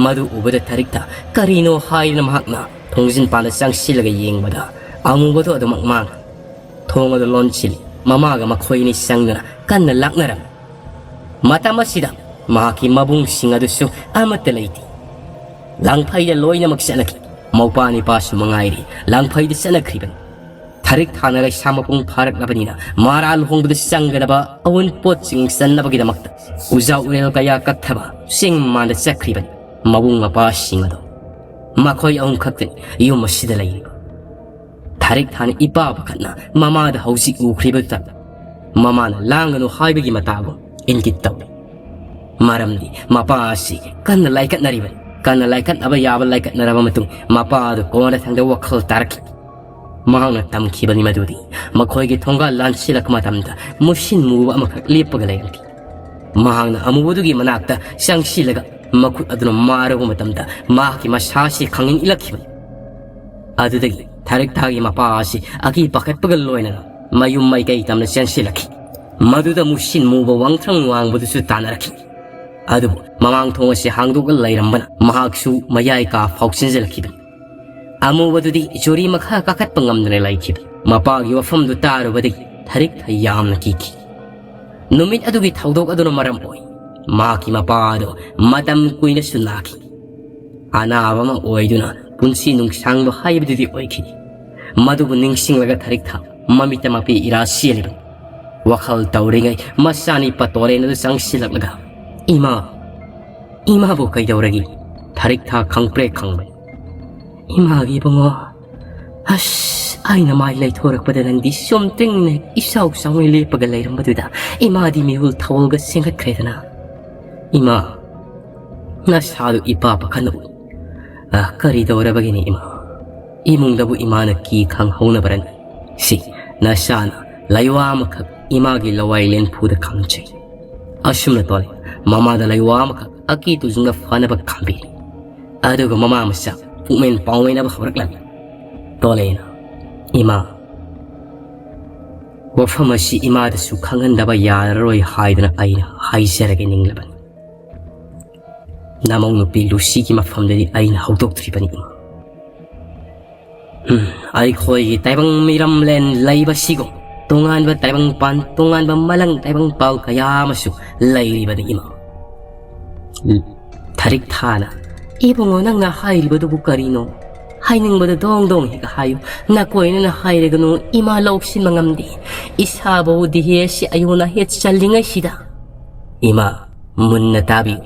ꯃꯗꯨ ꯎꯕꯗ ꯊꯥꯔꯤꯛ ꯊꯥ ꯀꯔꯤꯅꯣ ꯍꯥꯏꯗꯨꯅ ꯃꯍꯥꯛꯅ ꯊꯣꯡꯖꯤꯟ ꯄꯥꯟꯗ ꯆꯪꯁꯤꯜꯂꯒ ꯌꯦꯡꯕꯗ, ꯑꯃꯨꯕꯗꯨ ꯑꯗꯨꯃꯛ ꯃꯥꯡꯂꯦ꯫ ꯊꯣꯡ ꯑꯗꯨ ꯂꯣꯟꯁꯤꯜꯂꯤ꯫ ꯃꯃꯥꯒ ꯃꯈꯣꯏ ꯑꯅꯤ ꯆꯪꯗꯨꯅ ꯀꯟꯅ ꯂꯥꯛꯅꯔꯝꯃꯤ꯫ ꯃꯇꯝ ꯑꯁꯤꯗ ꯃꯍꯥꯛꯀꯤ ꯃꯕꯨꯡꯁꯤꯡ ꯑꯗꯨꯁꯨ ꯑꯃꯠꯇ ꯂꯩꯇꯦ꯫ ꯂꯥꯡꯐꯩꯗ ꯂꯣꯏꯅꯃꯛ ꯆꯠꯅꯈꯤ꯫ ꯃꯧꯄꯥ ꯅꯤꯄꯥꯁꯨ ꯃꯉꯥꯏꯔꯦ, ꯂꯥꯡꯐꯩꯗ ꯆꯠꯅꯈ꯭ꯔꯤꯕꯅꯤ꯫ ꯊꯥꯔꯤꯛ ꯊꯥꯅ ꯂꯩꯁꯥ ꯃꯄꯨꯡ ꯐꯥꯔꯛꯂꯕꯅꯤꯅ ꯃꯔꯥ ꯂꯨꯍꯣꯡꯕꯗ ꯆꯪꯒꯗꯕ ꯑꯎꯟꯄꯣꯠꯁꯤꯡ ꯆꯟꯅꯕꯒꯤꯗꯃꯛꯇ ꯎꯖꯥ ꯎꯔꯦꯜ ꯀꯌꯥ ꯀꯛꯊꯕ ꯆꯤꯡ ꯃꯥꯟꯗ ꯆꯠꯈ꯭ꯔꯤꯕꯅꯤ꯫ ꯃꯕꯨꯡ ꯃꯄꯥꯁꯤꯡ ꯑꯗꯣ ꯃꯈꯣꯏ ꯑꯍꯨꯝ ꯈꯛꯇꯅꯤ ꯌꯨꯝ ꯑꯁꯤꯗ ꯂꯩꯔꯤꯕ꯫ ꯊꯥꯔꯤꯛ ꯊꯥꯅ ꯏꯄꯥ ꯄꯥꯈꯠꯅ ꯃꯃꯥꯗ ꯍꯧꯖꯤꯛ ꯎꯈ꯭ꯔꯤꯕꯗꯨꯗ ꯃꯃꯥꯅ ꯂꯥꯡꯒꯅꯨ ꯍꯥꯏꯕꯒꯤ ꯃꯇꯥꯒꯨꯝ ꯏꯪꯒꯤꯠ ꯇꯧꯔꯤ꯫ ꯃꯔꯝꯗꯤ ꯃꯄꯥ ꯑꯁꯤ ꯀꯟꯅ ꯂꯥꯏꯀꯠꯅꯔꯤꯕꯅꯤ꯫ ꯀꯟꯅ ꯂꯥꯏꯀꯠꯅꯕ ꯌꯥꯕ ꯂꯥꯏꯀꯠꯅꯔꯕ ꯃꯇꯨꯡ ꯃꯄꯥ ꯑꯗꯨ ꯀꯣꯟꯅꯊꯪꯗ ꯋꯥꯈꯜ ꯇꯥꯔꯛꯈꯤ꯫ ꯃꯍꯥꯛꯅ ꯇꯝꯈꯤꯕꯅꯤ ꯃꯗꯨꯗꯤ ꯃꯈꯣꯏꯒꯤ ꯊꯣꯡꯒꯥꯜ ꯂꯥꯟꯁꯤꯜꯂꯛꯄ ꯃꯇꯝꯗ ꯃꯨꯁꯤꯟ ꯃꯨꯕ ꯑꯃꯈꯛ ꯂꯦꯞꯄꯒ ꯂꯩꯔꯝꯈꯤ꯫ ꯃꯍꯥꯛꯅ ꯑꯃꯨꯕꯗꯨꯒꯤ ꯃꯅꯥꯛꯇ ꯆꯪꯁꯤꯜꯂꯒ ꯃꯈꯨꯠ ꯑꯗꯨꯅ ꯃꯥꯔꯨꯕ ꯃꯇꯝꯗ ꯃꯍꯥꯛꯀꯤ ꯃꯁꯥꯁꯤ ꯈꯪꯅꯤꯡ ꯏꯜꯂꯛꯈꯤꯕꯅꯤ꯫ ꯑꯗꯨꯗꯒꯤ ꯊꯥꯔꯤꯛ ꯊꯥꯒꯤ ꯃꯄꯥ ꯑꯁꯤ ꯑꯀꯤ ꯄꯥꯈꯠꯄꯒ ꯂꯣꯏꯅꯅ ꯃꯌꯨꯝ ꯃꯥꯏꯀꯩ ꯇꯝꯅ ꯆꯦꯟꯁꯤꯜꯂꯛꯈꯤ꯫ ꯃꯗꯨꯗ ꯃꯨꯁꯤꯟ ꯃꯨꯕ ꯋꯥꯡꯊ꯭ꯔꯪ ꯋꯥꯡꯕꯗꯨꯁꯨ ꯇꯥꯟꯅꯔꯛꯈꯤ꯫ ꯑꯗꯨꯕꯨ ꯃꯃꯥꯡ ꯊꯣꯡ ꯑꯁꯤ ꯍꯥꯡꯗꯣꯛꯂ ꯂꯩꯔꯝꯕꯅ ꯃꯍꯥꯛꯁꯨ ꯃꯌꯥꯏ ꯀꯥ ꯐꯥꯎ ꯆꯦꯟꯁꯤꯜꯂꯛꯈꯤꯕꯅꯤ꯫ ꯑꯃꯨꯕꯗꯨꯗꯤ ꯖꯨꯔꯤ ꯃꯈꯥ ꯀꯥꯈꯠꯄ ꯉꯝꯗꯅ ꯂꯩꯈꯤꯕꯅꯤ꯫ ꯃꯄꯥꯒꯤ ꯋꯥꯐꯝꯗꯨ ꯇꯥꯔꯨꯕꯗꯒꯤ ꯊꯥꯔꯤꯛ ꯊꯥ ꯌꯥꯝꯅ ꯀꯤꯈꯤ꯫ ꯅꯨꯃꯤꯠ ꯑꯗꯨꯒꯤ ꯊꯧꯗꯣꯛ ꯑꯗꯨꯅ ꯃꯔꯝ ꯑꯣꯏ ꯃꯍꯥꯛꯀꯤ ꯃꯄꯥ ꯑꯗꯨ ꯃꯇꯝ ꯀꯨꯏꯅꯁꯨ ꯅꯥꯈꯤ꯫ ꯑꯅꯥꯕ ꯑꯃ ꯑꯣꯏꯗꯨꯅ ꯄꯨꯟꯁꯤ ꯅꯨꯡꯁꯥꯡꯕ ꯍꯥꯏꯕꯗꯨꯗꯤ ꯑꯣꯏꯈꯤꯗꯦ꯫ ꯃꯗꯨꯕꯨ ꯅꯤꯡꯁꯤꯡꯂꯒ ꯊꯥꯔꯤꯛ ꯊꯥ ꯃꯃꯤꯠꯇ ꯃꯄꯤ ꯏꯔꯥ ꯆꯦꯜꯂꯤꯕꯅꯤ꯫ ꯋꯥꯈꯜ ꯇꯧꯔꯤꯉꯩ ꯃꯆꯥꯅꯤ ꯄꯇꯣꯂꯦꯟ ꯑꯗꯨ ꯆꯪꯁꯤꯜꯂꯛꯂꯒ, "ꯏꯃꯥ, ꯏꯃꯥꯕꯨ ꯀꯩꯗꯧꯔꯒꯦ?" ꯊꯥꯔꯤꯛ ꯊꯥ ꯈꯪꯄ꯭ꯔꯦꯛ ꯈꯪꯕꯅꯤ꯫ ꯏꯃꯥꯒꯤ ꯏꯕꯨꯡꯉꯣ, ꯑꯁ, ꯑꯩꯅ ꯃꯥꯏ ꯂꯩꯊꯣꯔꯛꯄꯗ ꯅꯪꯗꯤ ꯆꯨꯝꯇ꯭ꯔꯤꯡꯅ ꯏꯁꯥꯎ ꯆꯥꯎꯅ ꯂꯦꯞꯄꯒ ꯂꯩꯔꯝꯕꯗꯨꯗ ꯏꯃꯥꯗꯤ ꯃꯤꯍꯨꯜ ꯊꯧꯒꯜꯒ ꯆꯦꯟꯒꯠꯈ꯭ꯔꯦꯗꯅ꯫ "ꯏꯃꯥ, ꯅꯁꯥꯗꯨ ꯏꯄꯥ ꯄꯥꯈꯠꯅ ꯎꯏ꯫ ꯑ, ꯀꯔꯤ ꯇꯧꯔꯕꯒꯤꯅꯤ ꯏꯃꯥ? ꯏꯃꯨꯡꯗꯕꯨ ꯏꯃꯥꯅ ꯀꯤ ꯈꯪꯍꯧꯅꯕꯔꯅꯤ? ꯁꯤ, ꯅꯁꯥꯅ ꯂꯩꯋꯥ ꯑꯃꯈꯛ ꯏꯃꯥꯒꯤ ꯂꯋꯥꯏ ꯂꯦꯟꯐꯨꯗ ꯈꯥꯝꯖꯩ꯫ ꯑꯁꯨꯝꯅ ꯇꯣꯂꯦ, ꯃꯃꯥꯗ ꯂꯩꯋꯥ ꯑꯃꯈꯛ ꯑꯀꯤ ꯇꯨꯖꯨꯡꯗ ꯐꯅꯕ ꯈꯥꯝꯕꯤꯔꯤ꯫ ꯑꯗꯨꯒ ꯃꯃꯥ ꯃꯆꯥ ꯄꯨꯛꯃꯦꯟ ꯄꯥꯎꯃꯦꯟꯅꯕ ꯍꯧꯔꯛꯂꯝꯃꯤ꯫ ꯇꯣꯂꯦꯅ, ꯏꯃꯥ, ꯋꯥꯐꯝ ꯑꯁꯤ ꯏꯃꯥꯗꯁꯨ ꯈꯪꯍꯟꯗꯕ ꯌꯥꯔꯔꯣꯏ ꯍꯥꯏꯗꯨꯅ ꯑꯩꯅ ꯍꯥꯏꯖꯔꯒꯦ ꯅꯤꯡꯂꯕꯅꯤ꯫ ꯅꯃꯧ ꯅꯨꯄꯤ ꯂꯨꯁꯤꯒꯤ ꯃꯐꯝꯗꯗꯤ ꯑꯩꯅ ꯍꯧꯗꯣꯛꯇ꯭ꯔꯤꯕꯅꯤ ꯏꯃꯥ꯫ ꯎꯝ, ꯑꯩꯈꯣꯏꯒꯤ ꯇꯥꯏꯕꯪ ꯃꯤꯔꯝꯂꯦꯟ ꯂꯩꯕꯁꯤꯒꯨꯝ ꯇꯣꯉꯥꯟꯕ ꯇꯥꯏꯕꯪ ꯄꯥꯟ, ꯇꯣꯉꯥꯟꯕ ꯃꯂꯪ ꯇꯥꯏꯕꯪ ꯄꯥꯜ ꯀꯌꯥ ꯑꯃꯁꯨ ꯂꯩꯔꯤꯕꯅꯤ ꯏꯃꯥ꯫ ꯎꯝ, ꯊꯔꯤꯛ ꯊꯥꯅ, "ꯏꯕꯨꯡꯉꯣ, ꯅꯪꯅ ꯍꯥꯏꯔꯤꯕꯗꯨꯕꯨ ꯀꯔꯤꯅꯣ? ꯍꯥꯏꯅꯤꯡꯕꯗ ꯗꯣꯡ ꯗꯣꯡ ꯍꯦꯛ ꯍꯥꯏꯌꯨ꯫ ꯅꯀꯣꯏꯅꯅ ꯍꯥꯏꯔꯒꯅꯨ, ꯏꯃꯥ ꯂꯧꯁꯤꯟꯕ ꯉꯝꯗꯦ꯫ ꯏꯁꯥꯕꯨ ꯗꯤꯍꯦꯁꯤ ꯑꯌꯨꯅ ꯍꯦꯠ ꯆꯜꯂꯤꯉꯩꯁꯤꯗ꯫" ꯏꯃꯥ, ꯃꯨꯟꯅ ꯇꯥꯕꯤꯌꯨ꯫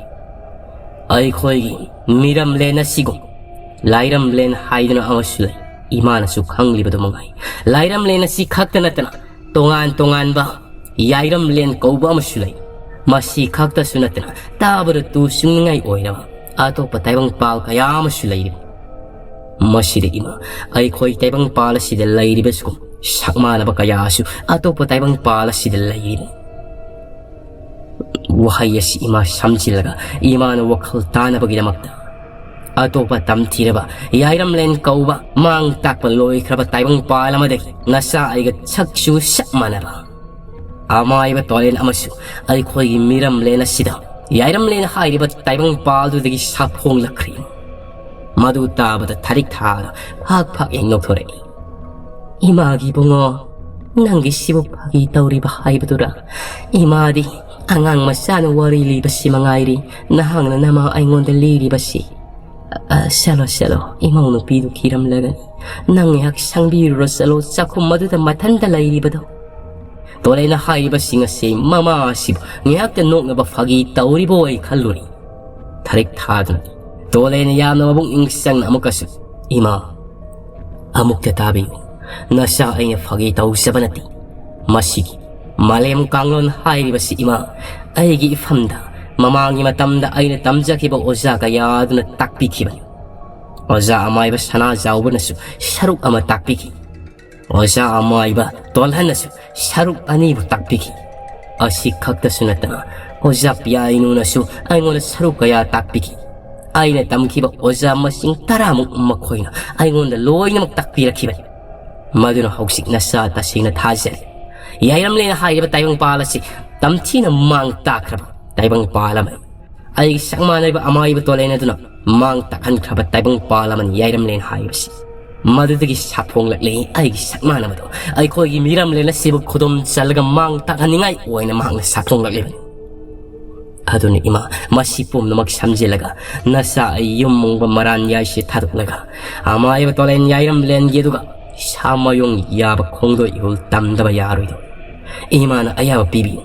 ꯑꯩꯈꯣꯏꯒꯤ ꯃꯤꯔꯝꯂꯦꯟ ꯑꯁꯤꯒꯨꯝ ꯂꯥꯏꯔꯝꯂꯦꯟ ꯍꯥꯏꯗꯨꯅ ꯑꯃꯁꯨ ꯂꯩ꯫ ꯏꯃꯥꯅꯁꯨ ꯈꯪꯂꯤꯕꯗꯨ ꯃꯉꯥꯏ꯫ ꯂꯥꯏꯔꯝꯂꯦꯟ ꯑꯁꯤ ꯈꯛꯇ ꯅꯠꯇꯅ ꯇꯣꯉꯥꯟ ꯇꯣꯉꯥꯟꯕ ꯌꯥꯏꯔꯝꯂꯦꯟ ꯀꯧꯕ ꯑꯃꯁꯨ ꯂꯩ꯫ ꯃꯁꯤ ꯈꯛꯇꯁꯨ ꯅꯠꯇꯅ ꯇꯥꯕꯗ ꯇꯨ ꯆꯨꯡꯅꯤꯡꯉꯥꯏ ꯑꯣꯏꯔꯕ ꯑꯇꯣꯞꯄ ꯇꯥꯏꯕꯪ ꯄꯥꯜ ꯀꯌꯥ ꯑꯃꯁꯨ ꯂꯩꯔꯤ꯫ ꯃꯁꯤꯗ ꯏꯃꯥ, ꯑꯩꯈꯣꯏ ꯇꯥꯏꯕꯪ ꯄꯥꯜ ꯑꯁꯤꯗ ꯂꯩꯔꯤꯕꯁꯤꯒꯨꯝ ꯁꯛ ꯃꯥꯟꯅꯕ ꯀꯌꯥꯁꯨ ꯑꯇꯣꯞꯄ ꯇꯥꯏꯕꯪ ꯄꯥꯜ ꯑꯁꯤꯗ ꯂꯩꯔꯤꯕꯅꯤ꯫ ꯋꯥꯍꯩ ꯑꯁꯤ ꯏꯃꯥ ꯁꯝꯖꯤꯜꯂꯒ ꯏꯃꯥꯅ ꯋꯥꯈꯜ ꯇꯥꯅꯕꯒꯤꯗꯃꯛꯇ ꯑꯇꯣꯞꯄ ꯇꯝꯊꯤꯔꯕ ꯌꯥꯏꯔꯝꯂꯦꯟ ꯀꯧꯕ ꯃꯥꯡ ꯇꯥꯛꯄ ꯂꯣꯏꯈ꯭ꯔꯕ ꯇꯥꯏꯕꯪ ꯄꯥꯜ ꯑꯃꯗꯒꯤ ꯅꯆꯥ ꯑꯩꯒ ꯁꯛꯁꯨ ꯆꯞ ꯃꯥꯟꯅꯕ ꯑꯃꯥꯏꯕ ꯇꯣꯂꯦꯟ ꯑꯃꯁꯨ ꯑꯩꯈꯣꯏꯒꯤ ꯃꯤꯔꯝꯂꯦꯟ ꯑꯁꯤꯗ ꯌꯥꯏꯔꯝꯂꯦꯟ ꯍꯥꯏꯔꯤꯕ ꯇꯥꯏꯕꯪ ꯄꯥꯜꯗꯨꯗꯒꯤ ꯁꯥꯐꯣꯡꯂꯛꯈ꯭ꯔꯦ꯫ ꯃꯗꯨ ꯇꯥꯕꯗ ꯊꯔꯤꯛ ꯊꯥꯅ ꯐꯥꯛ ꯐꯥꯛ ꯍꯦꯛ ꯅꯣꯛꯊꯣꯔꯛꯏ꯫ "ꯏꯃꯥꯒꯤ ꯏꯕꯨꯡꯉꯣ, ꯅꯪꯒꯤ ꯁꯤꯕꯨ ꯐꯥꯒꯤ ꯇꯧꯔꯤꯕ ꯍꯥꯏꯕꯗꯨꯔꯥ? ꯏꯃꯥꯗꯤ ꯑꯉꯥꯡ ꯃꯆꯥꯅ ꯋꯥꯔꯤ ꯂꯤꯕꯁꯤ ꯃꯉꯥꯏꯔꯤ, ꯅꯍꯥꯛꯅ ꯅꯃꯥ ꯑꯩꯉꯣꯟꯗ ꯂꯤꯔꯤꯕꯁꯤ꯫ ꯑ, ꯆꯠꯂꯣ, ꯆꯠꯂꯣ, ꯏꯃꯧ ꯅꯨꯄꯤꯗꯨ ꯀꯤꯔꯝꯂꯒꯅꯤ꯫ ꯅꯪ ꯉꯥꯏꯍꯥꯛ ꯁꯪꯕꯤꯔꯨꯔꯣ, ꯆꯠꯂꯣ, ꯆꯥꯛꯈꯨꯝ ꯑꯗꯨꯗ ꯃꯊꯟꯇ ꯂꯩꯔꯤꯕꯗꯣ꯫" ꯇꯣꯂꯦꯅ ꯍꯥꯏꯔꯤꯕꯁꯤꯡ ꯑꯁꯤ ꯃꯃꯥ ꯑꯁꯤꯕꯨ ꯉꯥꯏꯍꯥꯛꯇ ꯅꯣꯛꯅꯕ ꯐꯥꯒꯤ ꯇꯧꯔꯤꯕ ꯑꯣꯏ ꯈꯜꯂꯨꯔꯦ꯫ ꯊꯔꯤꯛ ꯊꯥꯗꯨꯅ ꯇꯣꯂꯦꯅ ꯌꯥꯝꯅ ꯃꯕꯨꯛꯅꯤꯡ ꯆꯪꯅ ꯑꯃꯨꯛꯀꯁꯨ ꯏꯃꯥ, ꯑꯃꯨꯛꯇ ꯇꯥꯕꯤꯌꯨ꯫ ꯅꯆꯥ ꯑꯩꯅ ꯐꯥꯒꯤ ꯇꯧꯖꯕ ꯅꯠꯇꯦ꯫ ꯃꯁꯤꯒꯤ ꯃꯥꯂꯦꯝ ꯀꯥꯡꯂꯣꯟ ꯍꯥꯏꯔꯤꯕꯁꯤ, ꯏꯃꯥ, ꯑꯩꯒꯤ ꯏꯐꯝꯗ ꯃꯃꯥꯡꯒꯤ ꯃꯇꯝꯗ ꯑꯩꯅ ꯇꯝꯖꯈꯤꯕ ꯑꯣꯖꯥ ꯀꯌꯥ ꯑꯗꯨꯅ ꯇꯥꯛꯄꯤꯈꯤꯕꯅꯤ꯫ ꯑꯣꯖꯥ ꯑꯃꯥꯏꯕ ꯁꯅꯥꯖꯥꯎꯕꯅꯁꯨ ꯁꯔꯨꯛ ꯑꯃ ꯇꯥꯛꯄꯤꯈꯤ꯫ ꯑꯣꯖꯥ ꯑꯃꯥꯏꯕ ꯇꯣꯜꯍꯟꯅꯁꯨ ꯁꯔꯨꯛ ꯑꯅꯤꯕꯨ ꯇꯥꯛꯄꯤꯈꯤ꯫ ꯑꯁꯤ ꯈꯛꯇꯁꯨ ꯅꯠꯇꯅ, ꯑꯣꯖꯥ ꯄꯤꯌꯥꯏꯅꯨꯅꯁꯨ ꯑꯩꯉꯣꯟꯗ ꯁꯔꯨꯛ ꯀꯌꯥ ꯇꯥꯛꯄꯤꯈꯤ꯫ ꯑꯩꯅ ꯇꯝꯈꯤꯕ ꯑꯣꯖꯥ ꯃꯁꯤꯡ ꯇꯔꯥꯃꯨꯛ ꯃꯈꯣꯏꯅ ꯑꯩꯉꯣꯟꯗ ꯂꯣꯏꯅꯃꯛ ꯇꯥꯛꯄꯤꯔꯛꯈꯤꯕꯅꯤ꯫ ꯃꯗꯨꯅ ꯍꯧꯖꯤꯛ ꯅꯆꯥ ꯇꯁꯦꯡꯅ ꯊꯥꯖꯔꯦ꯫ ꯌꯥꯏꯔꯝꯂꯦꯟ ꯍꯥꯏꯔꯤꯕ ꯇꯥꯏꯕꯪꯄꯥꯜ ꯑꯁꯤ ꯇꯝꯊꯤꯅ ꯃꯥꯡ ꯇꯥꯛꯈ꯭ꯔꯕ ꯇꯥꯏꯕꯪꯄꯥꯜ ꯑꯃꯅꯤ꯫ ꯑꯩꯒꯤ ꯁꯛ ꯃꯥꯟꯅꯔꯤꯕ ꯑꯃꯥꯏꯕ ꯇꯣꯂꯦꯟ ꯑꯗꯨꯅ ꯃꯥꯡ ꯇꯥꯛꯍꯟꯈ꯭ꯔꯕ ꯇꯥꯏꯕꯪꯄꯥꯜ ꯑꯃꯅꯤ ꯌꯥꯏꯔꯝꯂꯦꯟ ꯍꯥꯏꯔꯤꯕꯁꯤ꯫ ꯃꯗꯨꯗꯒꯤ ꯁꯥꯐꯣꯡꯂꯛꯂꯤ ꯑꯩꯒꯤ ꯁꯛ ꯃꯥꯟꯅꯕꯗꯣ꯫ ꯑꯩꯈꯣꯏꯒꯤ ꯃꯤꯔꯝꯂꯦꯟ ꯑꯁꯤꯕꯨ ꯈꯨꯗꯨꯝ ꯆꯜꯂꯒ ꯃꯥꯡ ꯇꯥꯛꯍꯟꯅꯤꯡꯉꯥꯏ ꯑꯣꯏꯅ ꯃꯍꯥꯛꯅ ꯁꯥꯐꯣꯡꯂꯛꯂꯤꯕꯅꯤ꯫ ꯑꯗꯨꯅ ꯏꯃꯥ, ꯃꯁꯤ ꯄꯨꯝꯅꯃꯛ ꯁꯝꯖꯤꯜꯂꯒ ꯅꯆꯥ ꯑꯩ ꯌꯨꯝ ꯃꯨꯡꯕ ꯃꯔꯥꯟ ꯌꯥꯏꯁꯦ ꯊꯥꯗꯣꯛꯂꯒ ꯑꯃꯥꯏꯕ ꯇꯣꯂꯦꯟ ꯌꯥꯏꯔꯝꯂꯦꯟꯒꯤ ꯑꯗꯨꯒ ꯁꯥꯃꯌꯣꯡ ꯌꯥꯕ ꯈꯣꯡꯗꯣꯏ ꯏꯍꯨꯜ ꯇꯝꯗꯕ ꯌꯥꯔꯣꯏꯗꯧꯔꯤ꯫ ꯏꯃꯥꯅ ꯑꯌꯥꯕ ꯄꯤꯕꯤꯌꯨ꯫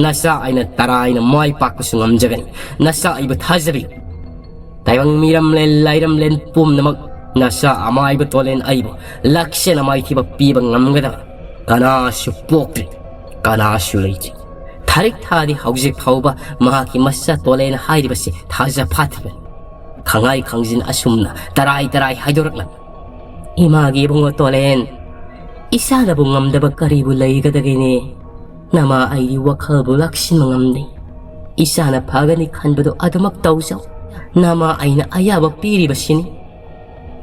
ꯅꯆꯥ ꯑꯩꯅ ꯇꯔꯥꯏꯅ ꯃꯥꯏ ꯄꯥꯛꯄꯁꯨ ꯉꯝꯖꯒꯅꯤ꯫ ꯅꯆꯥ ꯑꯩꯕꯨ ꯊꯥꯖꯕꯤꯌꯨ꯫ ꯇꯥꯏꯕꯪ ꯃꯤꯔꯝꯂꯦꯟ ꯂꯥꯏꯔꯝꯂꯦꯟ ꯄꯨꯝꯅꯃꯛ ꯅꯆꯥ ꯑꯃꯥꯏꯕ ꯇꯣꯂꯦꯟ ꯑꯩꯕꯨ ꯂꯥꯛꯁꯦꯟ ꯑꯃꯥꯏꯊꯤꯕ ꯄꯤꯕ ꯉꯝꯒꯗꯕ ꯀꯅꯥꯁꯨ ꯄꯣꯛꯇ꯭ꯔꯤ, ꯀꯅꯥꯁꯨ ꯂꯩꯇ꯭ꯔꯤ꯫ ꯊꯥꯔꯤꯛ ꯊꯥꯗꯤ ꯍꯧꯖꯤꯛ ꯐꯥꯎꯕ ꯃꯍꯥꯛꯀꯤ ꯃꯆꯥ ꯇꯣꯂꯦꯟ ꯍꯥꯏꯔꯤꯕꯁꯤ ꯊꯥꯖ ꯐꯥꯠꯇ꯭ꯔꯤꯕꯅꯤ꯫ ꯈꯪꯍꯥꯏ ꯈꯪꯖꯤꯟ ꯑꯁꯨꯝꯅ ꯇꯔꯥꯏ ꯇꯔꯥꯏ ꯍꯥꯏꯗꯣꯔꯛꯂꯝꯃꯤ꯫ ꯏꯃꯥꯒꯤ ꯏꯕꯨꯡꯉꯣ ꯇꯣꯂꯦꯟ, ꯏꯆꯥꯅꯕꯨ ꯉꯝꯗꯕ ꯀꯔꯤꯕꯨ ꯂꯩꯒꯗꯒꯦꯅꯦ? ꯅꯃꯥ ꯑꯩꯒꯤ ꯋꯥꯈꯜꯕꯨ ꯂꯥꯛꯁꯤꯟꯕ ꯉꯝꯗꯦ꯫ ꯏꯆꯥꯅ ꯐꯒꯅꯤ ꯈꯟꯕꯗꯨ ꯑꯗꯨꯃꯛ ꯇꯧꯖꯧ꯫ ꯅꯃꯥ ꯑꯩꯅ ꯑꯌꯥꯕ ꯄꯤꯔꯤꯕꯁꯤꯅꯤ꯫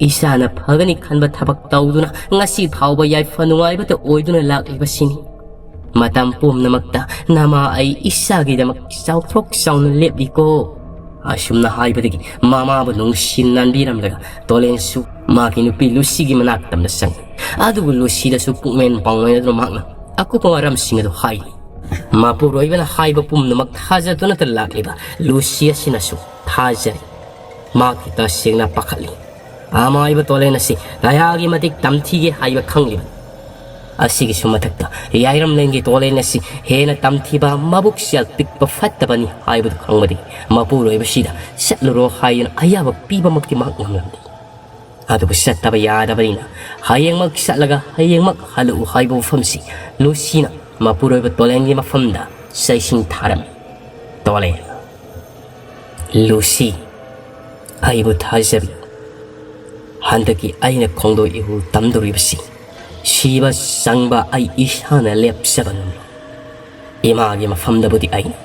ꯏꯆꯥꯅ ꯐꯒꯅꯤ ꯈꯟꯕ ꯊꯕꯛ ꯇꯧꯗꯨꯅ ꯉꯁꯤ ꯐꯥꯎꯕ ꯌꯥꯏꯐ ꯅꯨꯡꯉꯥꯏꯕꯇ ꯑꯣꯏꯗꯨꯅ ꯂꯥꯛꯂꯤꯕꯁꯤꯅꯤ꯫ ꯃꯇꯝ ꯄꯨꯝꯅꯃꯛꯇ ꯅꯃꯥ ꯑꯩ ꯏꯆꯥꯒꯤꯗꯃꯛ ꯆꯥꯎꯊꯣꯛ ꯆꯥꯎꯅ ꯂꯦꯞꯂꯤꯀꯣ꯫ ꯑꯁꯨꯝꯅ ꯍꯥꯏꯕꯗꯒꯤ ꯃꯃꯥꯕꯨ ꯅꯨꯡꯁꯤ ꯅꯥꯟꯕꯤꯔꯝꯂꯒ ꯇꯣꯂꯦꯟꯁꯨ ꯃꯥꯒꯤ ꯅꯨꯄꯤ ꯂꯨꯁꯤꯒꯤ ꯃꯅꯥꯛꯇ ꯑꯃꯗ ꯆꯪꯉꯤ꯫ ꯑꯗꯨꯕꯨ ꯂꯨꯁꯤꯗꯁꯨ ꯄꯨꯛꯃꯦꯟ ꯄꯥꯡꯃꯦꯟ ꯑꯗꯨꯅ ꯃꯍꯥꯛꯅ ꯑꯀꯨꯞꯄ ꯃꯔꯝꯁꯤꯡ ꯑꯗꯨ ꯍꯥꯏꯔꯤ꯫ ꯃꯄꯨꯔꯣꯏꯕꯅ ꯍꯥꯏꯕ ꯄꯨꯝꯅꯃꯛ ꯊꯥꯖꯗꯨꯅꯇ ꯂꯥꯛꯂꯤꯕ ꯂꯨꯁꯤ ꯑꯁꯤꯅꯁꯨ ꯊꯥꯖꯔꯤ꯫ ꯃꯍꯥꯛꯇꯤ ꯇꯁꯦꯡꯅ ꯄꯥꯈꯠꯂꯤ꯫ ꯑꯃꯥꯏꯕ ꯇꯣꯂꯦꯟ ꯑꯁꯤ ꯀꯌꯥꯒꯤ ꯃꯇꯤꯛ ꯇꯝꯊꯤꯒꯦ ꯍꯥꯏꯕ ꯈꯪꯂꯤꯕꯅꯤ꯫ ꯑꯁꯤꯒꯤꯁꯨ ꯃꯊꯛꯇ ꯌꯥꯏꯔꯝꯂꯦꯟꯒꯤ ꯇꯣꯂꯦꯟ ꯑꯁꯤ ꯍꯦꯟꯅ ꯇꯝꯊꯤꯕ, ꯃꯕꯨꯛ ꯆꯦꯜ ꯄꯤꯛꯄ ꯐꯠꯇꯕꯅꯤ ꯍꯥꯏꯕꯗꯨ ꯈꯪꯕꯗꯒꯤ ꯃꯄꯨꯔꯣꯏꯕꯁꯤꯗ ꯆꯠꯂꯨꯔꯣ ꯍꯥꯏꯗꯨꯅ ꯑꯌꯥꯕ ꯄꯤꯕꯃꯛꯇꯤ ꯃꯍꯥꯛ ꯉꯝꯂꯝꯗꯦ꯫ ꯑꯗꯨꯕꯨ ꯆꯠꯇꯕ ꯌꯥꯗꯕꯅꯤꯅ ꯍꯌꯦꯡꯃꯛ ꯆꯠꯂꯒ ꯍꯌꯦꯡꯃꯛ ꯍꯜꯂꯛꯎ ꯍꯥꯏꯕ ꯋꯥꯐꯝꯁꯤ ꯂꯨꯁꯤꯅ ꯃꯄꯨꯔꯣꯏꯕ ꯇꯣꯂꯦꯟꯒꯤ ꯃꯐꯝꯗ ꯆꯩꯁꯤꯡ ꯊꯥꯔꯝꯃꯤ꯫ ꯇꯣꯂꯦꯟ, ꯂꯨꯁꯤ, ꯑꯩꯕꯨ ꯊꯥꯖꯕꯤꯌꯨ꯫ ꯍꯟꯗꯛꯀꯤ ꯑꯩꯅ ꯈꯣꯡꯗꯣꯛ ꯏꯍꯨ ꯇꯝꯗꯧꯔꯤꯕꯁꯤ ꯁꯤꯕ ꯆꯪꯕ ꯑꯩ ꯏꯁꯥꯅ ꯂꯦꯞꯆꯕ ꯉꯝꯂꯣꯏ꯫ ꯏꯃꯥꯒꯤ ꯃꯐꯝꯗꯕꯨꯗꯤ ꯑꯩꯅ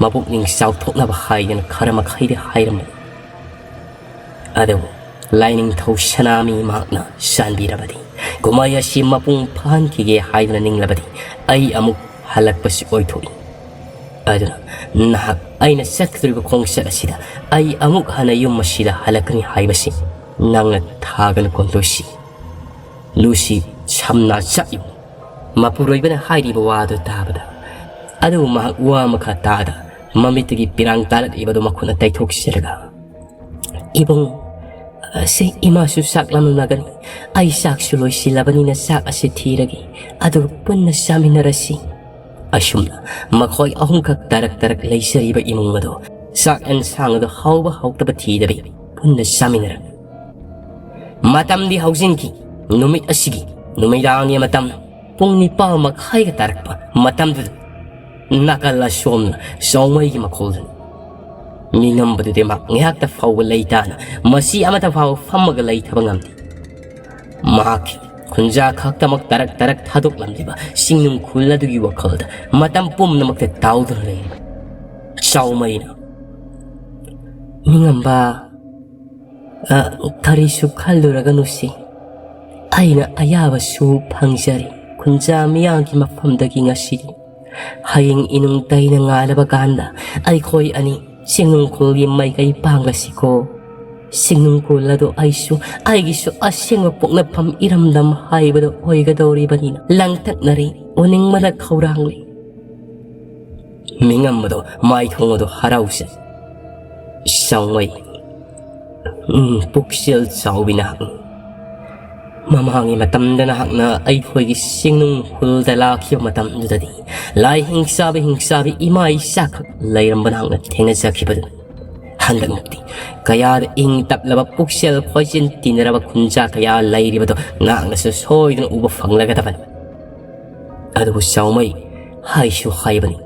ꯃꯄꯨꯛꯅꯤꯡ ꯆꯥꯎꯊꯣꯛꯅꯕ ꯍꯥꯏꯗꯅ ꯈꯔ ꯃꯈꯩꯗꯤ ꯍꯥꯏꯔꯝꯕꯅꯤ꯫ ꯑꯗꯨꯕꯨ ꯂꯥꯏꯅꯤꯡꯊꯧ ꯁꯅꯥꯃꯤ ꯃꯍꯥꯛꯅ ꯆꯥꯟꯕꯤꯔꯕꯗꯤ ꯀꯨꯝꯍꯩ ꯑꯁꯤ ꯃꯄꯨꯡ ꯐꯥꯍꯟꯈꯤꯒꯦ ꯍꯥꯏꯗꯨꯅ ꯅꯤꯡꯂꯕꯗꯤ ꯑꯩ ꯑꯃꯨꯛ ꯍꯜꯂꯛꯄꯁꯨ ꯑꯣꯏꯊꯣꯛꯏ꯫ ꯑꯗꯨꯅ ꯅꯍꯥꯛ ꯑꯩꯅ ꯆꯠꯀꯗꯧꯔꯤꯕ ꯈꯣꯡꯆꯠ ꯑꯁꯤꯗ ꯑꯩ ꯑꯃꯨꯛ ꯍꯟꯅ ꯌꯨꯝ ꯑꯁꯤꯗ ꯍꯜꯂꯛꯀꯅꯤ ꯍꯥꯏꯕꯁꯤ ꯅꯪꯅ ꯊꯥꯒꯅꯨ ꯀꯣꯟꯗꯣꯏꯁꯤ꯫ ꯂꯨꯁꯤ ꯁꯝꯅ ꯆꯠꯂꯤꯕ ꯃꯄꯨꯔꯣꯏꯕꯅ ꯍꯥꯏꯔꯤꯕ ꯋꯥꯗꯨ ꯇꯥꯕꯗ, ꯑꯗꯨꯕꯨ ꯃꯍꯥꯛ ꯋꯥ ꯑꯃꯈꯛ ꯇꯥꯗ ꯃꯃꯤꯠꯇꯒꯤ ꯄꯤꯔꯥꯡ ꯇꯥꯔꯛꯂꯤꯕꯗꯨ ꯃꯈꯨꯠꯅ ꯇꯩꯊꯣꯛꯆꯔꯒ, "ꯏꯕꯨꯡ, ꯑꯁꯤ ꯏꯃꯥꯁꯨ ꯆꯥꯛ ꯂꯥꯝꯂꯝꯂꯒꯅꯤ꯫ ꯑꯩ ꯆꯥꯛꯁꯨ ꯂꯣꯏꯁꯤꯜꯂꯕꯅꯤꯅ ꯆꯥꯛ ꯑꯁꯤ ꯊꯤꯔꯒꯦ, ꯑꯗꯨꯒ ꯄꯨꯟꯅ ꯆꯥꯃꯤꯟꯅꯔꯁꯤ꯫" ꯑꯁꯨꯝꯅ ꯃꯈꯣꯏ ꯑꯍꯨꯝꯈꯛ ꯇꯔꯛ ꯇꯔꯛ ꯂꯩꯖꯔꯤꯕ ꯏꯃꯨꯡ ꯑꯗꯣ ꯆꯥꯛ ꯑꯦꯟꯁꯥꯡ ꯑꯗꯣ ꯍꯥꯎꯕ ꯍꯥꯎꯇꯕ ꯊꯤꯗꯕꯤ ꯄꯨꯟꯅ ꯆꯥꯃꯤꯟꯅꯔꯝꯃꯤ꯫ ꯃꯇꯝꯗꯤ ꯍꯧꯖꯤꯟꯈꯤ꯫ ꯅꯨꯃꯤꯠ ꯑꯁꯤꯒꯤ ꯅꯨꯃꯤꯗꯥꯡꯒꯤ ꯃꯇꯝ ꯄꯨꯡ ꯅꯤꯄꯥꯜ ꯃꯈꯥꯏꯒ ꯇꯥꯔꯛꯄ ꯃꯇꯝꯗꯨꯗ ꯅꯥꯀꯜ ꯑꯁꯣꯝꯅ ꯆꯥꯎꯃꯩꯒꯤ ꯃꯈꯣꯜꯗꯨꯅꯤ꯫ ꯃꯤꯉꯝꯕꯗꯨꯗꯤ ꯃꯍꯥꯛ ꯉꯥꯏꯍꯥꯛꯇ ꯐꯥꯎꯕ ꯂꯩꯇꯥꯅ ꯃꯁꯤ ꯑꯃꯠꯇ ꯐꯥꯎꯕ ꯐꯝꯃꯒ ꯂꯩꯊꯕ ꯉꯝꯗꯦ꯫ ꯃꯍꯥꯛꯀꯤ ꯈꯨꯟꯖꯥ ꯈꯛꯇꯃꯛ ꯇꯔꯛ ꯇꯔꯛ ꯊꯥꯗꯣꯛꯂꯝꯂꯤꯕ ꯆꯤꯡꯅꯨꯡ ꯈꯨꯜ ꯑꯗꯨꯒꯤ ꯋꯥꯈꯜꯗ ꯃꯇꯝ ꯄꯨꯝꯅꯃꯛꯇ ꯇꯥꯎꯗꯨꯅ ꯂꯩꯔꯤꯕ ꯆꯥꯎꯃꯩꯅ, "ꯃꯤꯉꯝꯕ, ꯑ, ꯀꯔꯤꯁꯨ ꯈꯜꯂꯨꯔꯒꯅꯨꯁꯤ꯫ ꯑꯩꯅ ꯑꯌꯥꯕꯁꯨ ꯐꯪꯖꯔꯤ ꯈꯨꯟꯖꯥ ꯃꯤꯌꯥꯝꯒꯤ ꯃꯐꯝꯗꯒꯤ ꯉꯁꯤꯗꯤ꯫ ꯍꯌꯦꯡ ꯏꯅꯨꯡ ꯇꯩꯅ ꯉꯥꯜꯂꯕ ꯀꯥꯟꯗ ꯑꯩꯈꯣꯏ ꯑꯅꯤ ꯆꯤꯡꯅꯨꯡ ꯈꯨꯜꯒꯤ ꯃꯥꯏꯀꯩ ꯄꯥꯡꯂꯁꯤꯀꯣ꯫ ꯆꯤꯡꯅꯨꯡ ꯈꯨꯜ ꯑꯗꯨ ꯑꯩꯁꯨ ꯑꯩꯒꯤꯁꯨ ꯑꯁꯦꯡꯕ ꯄꯣꯛꯅꯐꯝ ꯏꯔꯝꯗꯝ ꯍꯥꯏꯕꯗꯨ ꯑꯣꯏꯒꯗꯧꯔꯤꯕꯅꯤꯅ ꯂꯥꯡꯇꯛꯅꯔꯤ, ꯎꯅꯤꯡꯕꯅ ꯈꯧꯔꯥꯡꯂꯤ꯫" ꯃꯤꯉꯝꯕꯗꯣ ꯃꯥꯏꯊꯣꯡ ꯑꯗꯨ ꯍꯔꯥꯎꯖꯩ꯫ ꯆꯥꯎꯃꯩ, ꯎꯝ, ꯄꯨꯛꯆꯦꯜ ꯆꯥꯎꯕꯤ ꯅꯍꯥꯛꯅꯤ꯫ ꯃꯃꯥꯡꯒꯤ ꯃꯇꯝꯗ ꯅꯍꯥꯛꯅ ꯑꯩꯈꯣꯏꯒꯤ ꯆꯤꯡꯅꯨꯡ ꯈꯨꯜꯗ ꯂꯥꯛꯈꯤꯕ ꯃꯇꯝꯗꯨꯗꯗꯤ ꯂꯥꯏ ꯍꯤꯡꯆꯥꯕꯤ ꯍꯤꯡꯆꯥꯕꯤ ꯏꯃꯥ ꯏꯆꯥꯈꯛ ꯂꯩꯔꯝꯕ ꯅꯍꯥꯛꯅ ꯊꯦꯡꯅꯖꯈꯤꯕꯗꯨ꯫ ꯍꯟꯗꯛꯃꯛꯇꯤ ꯀꯌꯥꯗ ꯏꯪ ꯇꯞꯂꯕ, ꯄꯨꯛꯆꯦꯜ ꯈꯣꯏꯆꯤꯟ ꯇꯤꯟꯅꯔꯕ ꯈꯨꯟꯖꯥ ꯀꯌꯥ ꯂꯩꯔꯤꯕꯗꯣ ꯉꯥꯛꯅꯁꯨ ꯁꯣꯏꯗꯅ ꯎꯕ ꯐꯪꯂꯒꯗꯕꯅꯤ꯫ ꯑꯗꯨꯕꯨ ꯆꯥꯎꯃꯩ, ꯍꯥꯏꯁꯨ ꯍꯥꯏꯕꯅꯤ,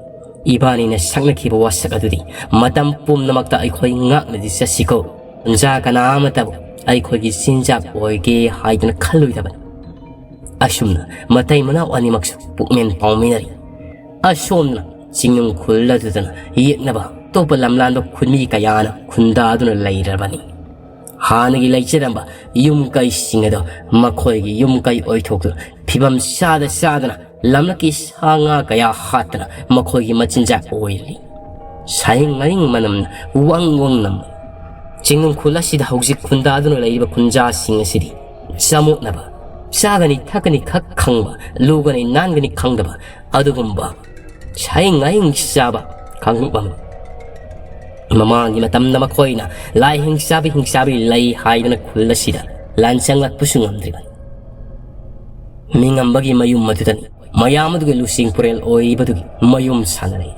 ꯏꯕꯥꯅꯤꯅ ꯁꯛꯅꯈꯤꯕ ꯋꯥꯁꯛ ꯑꯗꯨꯗꯤ ꯃꯇꯝ ꯄꯨꯝꯅꯃꯛꯇ ꯑꯩꯈꯣꯏ ꯉꯥꯛꯅꯗꯤ ꯆꯠꯁꯤꯀꯣ꯫ ꯈꯨꯟꯖꯥ ꯀꯅꯥ ꯑꯃꯠꯇꯕꯨ ꯑꯩꯈꯣꯏꯒꯤ ꯆꯤꯟꯖꯥꯛ ꯑꯣꯏꯒꯦ ꯍꯥꯏꯗꯨꯅ ꯈꯜꯂꯣꯏꯗꯕꯅꯤ꯫ ꯑꯁꯨꯝꯅ ꯃꯇꯩ ꯃꯅꯥꯎ ꯑꯅꯤꯃꯛꯁꯨ ꯄꯨꯛꯃꯦꯟ ꯄꯥꯎꯃꯤꯟꯅꯔꯤ꯫ ꯑꯁꯣꯝꯅ ꯆꯤꯡꯅꯨꯡ ꯈꯨꯜ ꯑꯗꯨꯗꯅ ꯌꯦꯛꯅꯕ ꯑꯇꯣꯞꯄ ꯂꯝꯂꯥꯟꯕ ꯈꯨꯟꯃꯤ ꯀꯌꯥꯅ ꯈꯨꯟꯗꯥꯗꯨꯅ ꯂꯩꯔꯕꯅꯤ꯫ ꯍꯥꯟꯅꯒꯤ ꯂꯩꯖꯔꯝꯕ ꯌꯨꯝ ꯀꯩꯁꯤꯡ ꯑꯗꯣ ꯃꯈꯣꯏꯒꯤ ꯌꯨꯝ ꯀꯩ ꯑꯣꯏꯊꯣꯛꯇꯨꯅ, ꯐꯤꯕꯝ ꯆꯥꯗ ꯆꯥꯗꯅ, ꯂꯝꯂꯛꯀꯤ ꯁꯥ ꯉꯥ ꯀꯌꯥ ꯍꯥꯠꯇꯅ ꯃꯈꯣꯏꯒꯤ ꯃꯆꯤꯟꯖꯥꯛ ꯑꯣꯏꯔꯤ꯫ ꯁꯥꯌꯤꯡ ꯉꯥꯌꯤꯡ ꯃꯅꯝꯅ ꯋꯪ ꯋꯪ ꯅꯝꯕ ꯆꯤꯡꯅꯨꯡ ꯈꯨꯜ ꯑꯁꯤꯗ ꯍꯧꯖꯤꯛ ꯈꯨꯟꯗꯥꯗꯨꯅ ꯂꯩꯔꯤꯕ ꯈꯨꯟꯖꯥꯁꯤꯡ ꯑꯁꯤꯗꯤ ꯆꯃꯣꯠꯅꯕ, ꯆꯥꯒꯅꯤ ꯊꯛꯀꯅꯤ ꯈꯛ ꯈꯪꯕ, ꯂꯨꯒꯅꯤ ꯅꯥꯟꯒꯅꯤ ꯈꯪꯗꯕ ꯑꯗꯨꯒꯨꯝꯕ ꯁꯥꯌꯤꯡ ꯉꯥꯌꯤꯡ ꯆꯥꯕ ꯀꯥꯡꯂꯨꯞ ꯑꯃꯅꯤ꯫ ꯃꯃꯥꯡꯒꯤ ꯃꯇꯝꯗ ꯃꯈꯣꯏꯅ ꯂꯥꯏ ꯍꯤꯡꯆꯥꯕꯤ ꯍꯤꯡꯆꯥꯕꯤ ꯂꯩ ꯍꯥꯏꯗꯨꯅ ꯈꯨꯜ ꯑꯁꯤꯗ ꯂꯥꯟꯆꯪꯂꯛꯄꯁꯨ ꯉꯝꯗ꯭ꯔꯤꯕꯅꯤ꯫ ꯃꯤꯉꯝꯕꯒꯤ ꯃꯌꯨꯝ ꯑꯗꯨꯗꯅꯤ ꯃꯌꯥꯝ ꯑꯗꯨꯒꯤ ꯂꯨꯆꯤꯡ ꯄꯨꯔꯦꯜ ꯑꯣꯏꯔꯤꯕꯗꯨꯒꯤ ꯃꯌꯨꯝ ꯁꯥꯟꯅꯔꯛꯏ꯫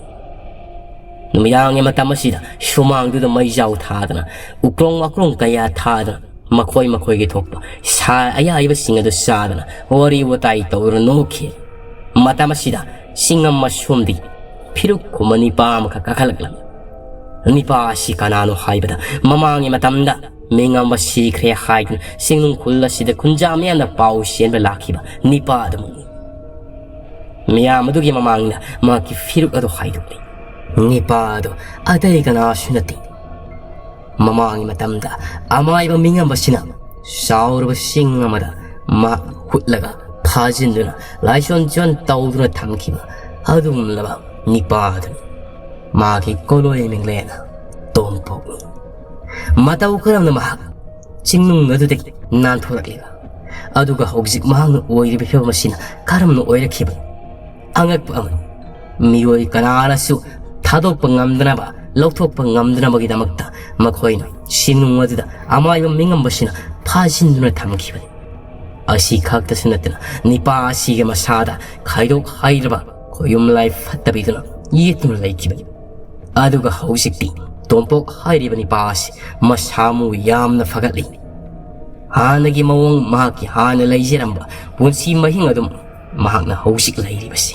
ꯅꯨꯃꯤꯗꯥꯡꯒꯤ ꯃꯇꯝ ꯑꯁꯤꯗ ꯁꯨꯃꯥꯡꯗꯨꯗ ꯃꯩꯖꯥꯎ ꯊꯥꯗꯅ, ꯎꯀ꯭ꯔꯣꯡ ꯋꯥꯀ꯭ꯔꯣꯡ ꯀꯌꯥ ꯊꯥꯗꯅ, ꯃꯈꯣꯏ ꯃꯈꯣꯏꯒꯤ ꯊꯣꯛꯄ ꯁꯥ ꯑꯌꯥꯏꯕꯁꯤꯡ ꯑꯗꯨ ꯆꯥꯗꯅ ꯋꯥꯔꯤ ꯋꯥꯇꯥꯏ ꯇꯧꯗꯨꯅ ꯅꯣꯛꯈꯤ꯫ ꯃꯇꯝ ꯑꯁꯤꯗ ꯆꯤꯡꯉꯝ ꯑꯁꯣꯝꯗꯒꯤ ꯐꯤꯔꯨꯛ ꯈꯨꯝꯕ ꯅꯤꯄꯥ ꯑꯃꯈꯛ ꯀꯥꯈꯠꯂꯛꯂꯝꯃꯤ꯫ ꯅꯤꯄꯥ ꯑꯁꯤ ꯀꯅꯥꯅꯣ ꯍꯥꯏꯕꯗ, ꯃꯃꯥꯡꯒꯤ ꯃꯇꯝꯗ ꯃꯤꯉꯝꯕ ꯁꯤꯈ꯭ꯔꯦ ꯍꯥꯏꯗꯨꯅ ꯆꯤꯡꯅꯨꯡ ꯈꯨꯜ ꯑꯁꯤꯗ ꯈꯨꯟꯖꯥ ꯃꯤꯌꯥꯝꯅ ꯄꯥꯎ ꯆꯦꯟꯕ ꯂꯥꯛꯈꯤꯕ ꯅꯤꯄꯥ ꯑꯗꯨꯃꯛꯅꯤ꯫ ꯃꯤꯌꯥꯝ ꯑꯗꯨꯒꯤ ꯃꯃꯥꯡꯗ ꯃꯍꯥꯛꯀꯤ ꯐꯤꯔꯨꯛ ꯑꯗꯨ ꯍꯥꯏꯗꯣꯛꯂꯤ꯫ ꯅꯤꯄꯥ ꯑꯗꯨ ꯑꯇꯩ ꯀꯅꯥꯁꯨ ꯅꯠꯇꯦ꯫ ꯃꯃꯥꯡꯒꯤ ꯃꯇꯝꯗ ꯑꯃꯥꯏꯕ ꯃꯤꯉꯝꯕꯁꯤꯅ ꯆꯥꯎꯔꯕ ꯆꯤꯡ ꯑꯃꯗ ꯃꯍꯥꯛ ꯍꯨꯠꯂꯒ ꯐꯥꯖꯤꯟꯗꯨꯅ ꯂꯥꯏꯁꯣꯟ ꯆꯣꯟ ꯇꯧꯗꯨꯅ ꯊꯝꯈꯤꯕ ꯑꯗꯨꯒꯨꯝꯂꯕ ꯅꯤꯄꯥ ꯑꯗꯨꯅꯤ꯫ ꯃꯥꯒꯤ ꯀꯣꯂꯣꯏ ꯃꯤꯡꯂꯦꯟ ꯇꯣꯝꯄꯣꯛꯅꯤ꯫ ꯃꯇꯧ ꯀꯔꯝꯅ ꯃꯍꯥꯛ ꯆꯤꯡꯅꯨꯡ ꯑꯗꯨꯗꯒꯤ ꯅꯥꯟꯊꯣꯔꯛꯂꯤꯕ? ꯑꯗꯨꯒ ꯍꯧꯖꯤꯛ ꯃꯍꯥꯛꯅ ꯑꯣꯏꯔꯤꯕ ꯐꯤꯕꯝ ꯑꯁꯤꯅ ꯀꯔꯝꯅ ꯑꯣꯏꯔꯛꯈꯤꯕ? ꯑꯉꯛꯄ ꯑꯃꯅꯤ꯫ ꯃꯤꯑꯣꯏ ꯀꯅꯥꯅꯁꯨ ꯊꯥꯗꯣꯛꯄ ꯉꯝꯗꯅꯕ, ꯂꯧꯊꯣꯛꯄ ꯉꯝꯗꯅꯕꯒꯤꯗꯃꯛꯇ ꯃꯈꯣꯏꯅ ꯆꯤꯡꯅꯨꯡ ꯑꯗꯨꯗ ꯑꯃꯥꯏꯕ ꯃꯤꯉꯝꯕꯁꯤꯅ ꯐꯥꯖꯤꯟꯗꯨꯅ ꯊꯝꯈꯤꯕꯅꯤ꯫ ꯑꯁꯤ ꯈꯛꯇꯁꯨ ꯅꯠꯇꯅ ꯅꯤꯄꯥ ꯑꯁꯤꯒꯤ ꯃꯁꯥꯗ ꯈꯥꯏꯗꯣꯛ ꯍꯥꯏꯗ꯭ꯔꯕ ꯈꯣꯌꯨꯝ ꯂꯥꯏ ꯐꯠꯇꯕꯤꯗꯨꯅ ꯌꯦꯠꯇꯨꯅ ꯂꯩꯈꯤꯕꯅꯤ꯫ ꯑꯗꯨꯒ ꯍꯧꯖꯤꯛꯇꯤ ꯇꯣꯝꯄꯣꯛ ꯍꯥꯏꯔꯤꯕ ꯅꯤꯄꯥ ꯑꯁꯤ ꯃꯁꯥ ꯃꯎ ꯌꯥꯝꯅ ꯐꯒꯠꯂꯤ꯫ ꯍꯥꯟꯅꯒꯤ ꯃꯑꯣꯡ, ꯃꯍꯥꯛꯀꯤ ꯍꯥꯟꯅ ꯂꯩꯖꯔꯝꯕ ꯄꯨꯟꯁꯤ ꯃꯍꯤꯡ ꯑꯗꯨꯝ ꯃꯍꯥꯛꯅ ꯍꯧꯖꯤꯛ ꯂꯩꯔꯤꯕꯁꯤ꯫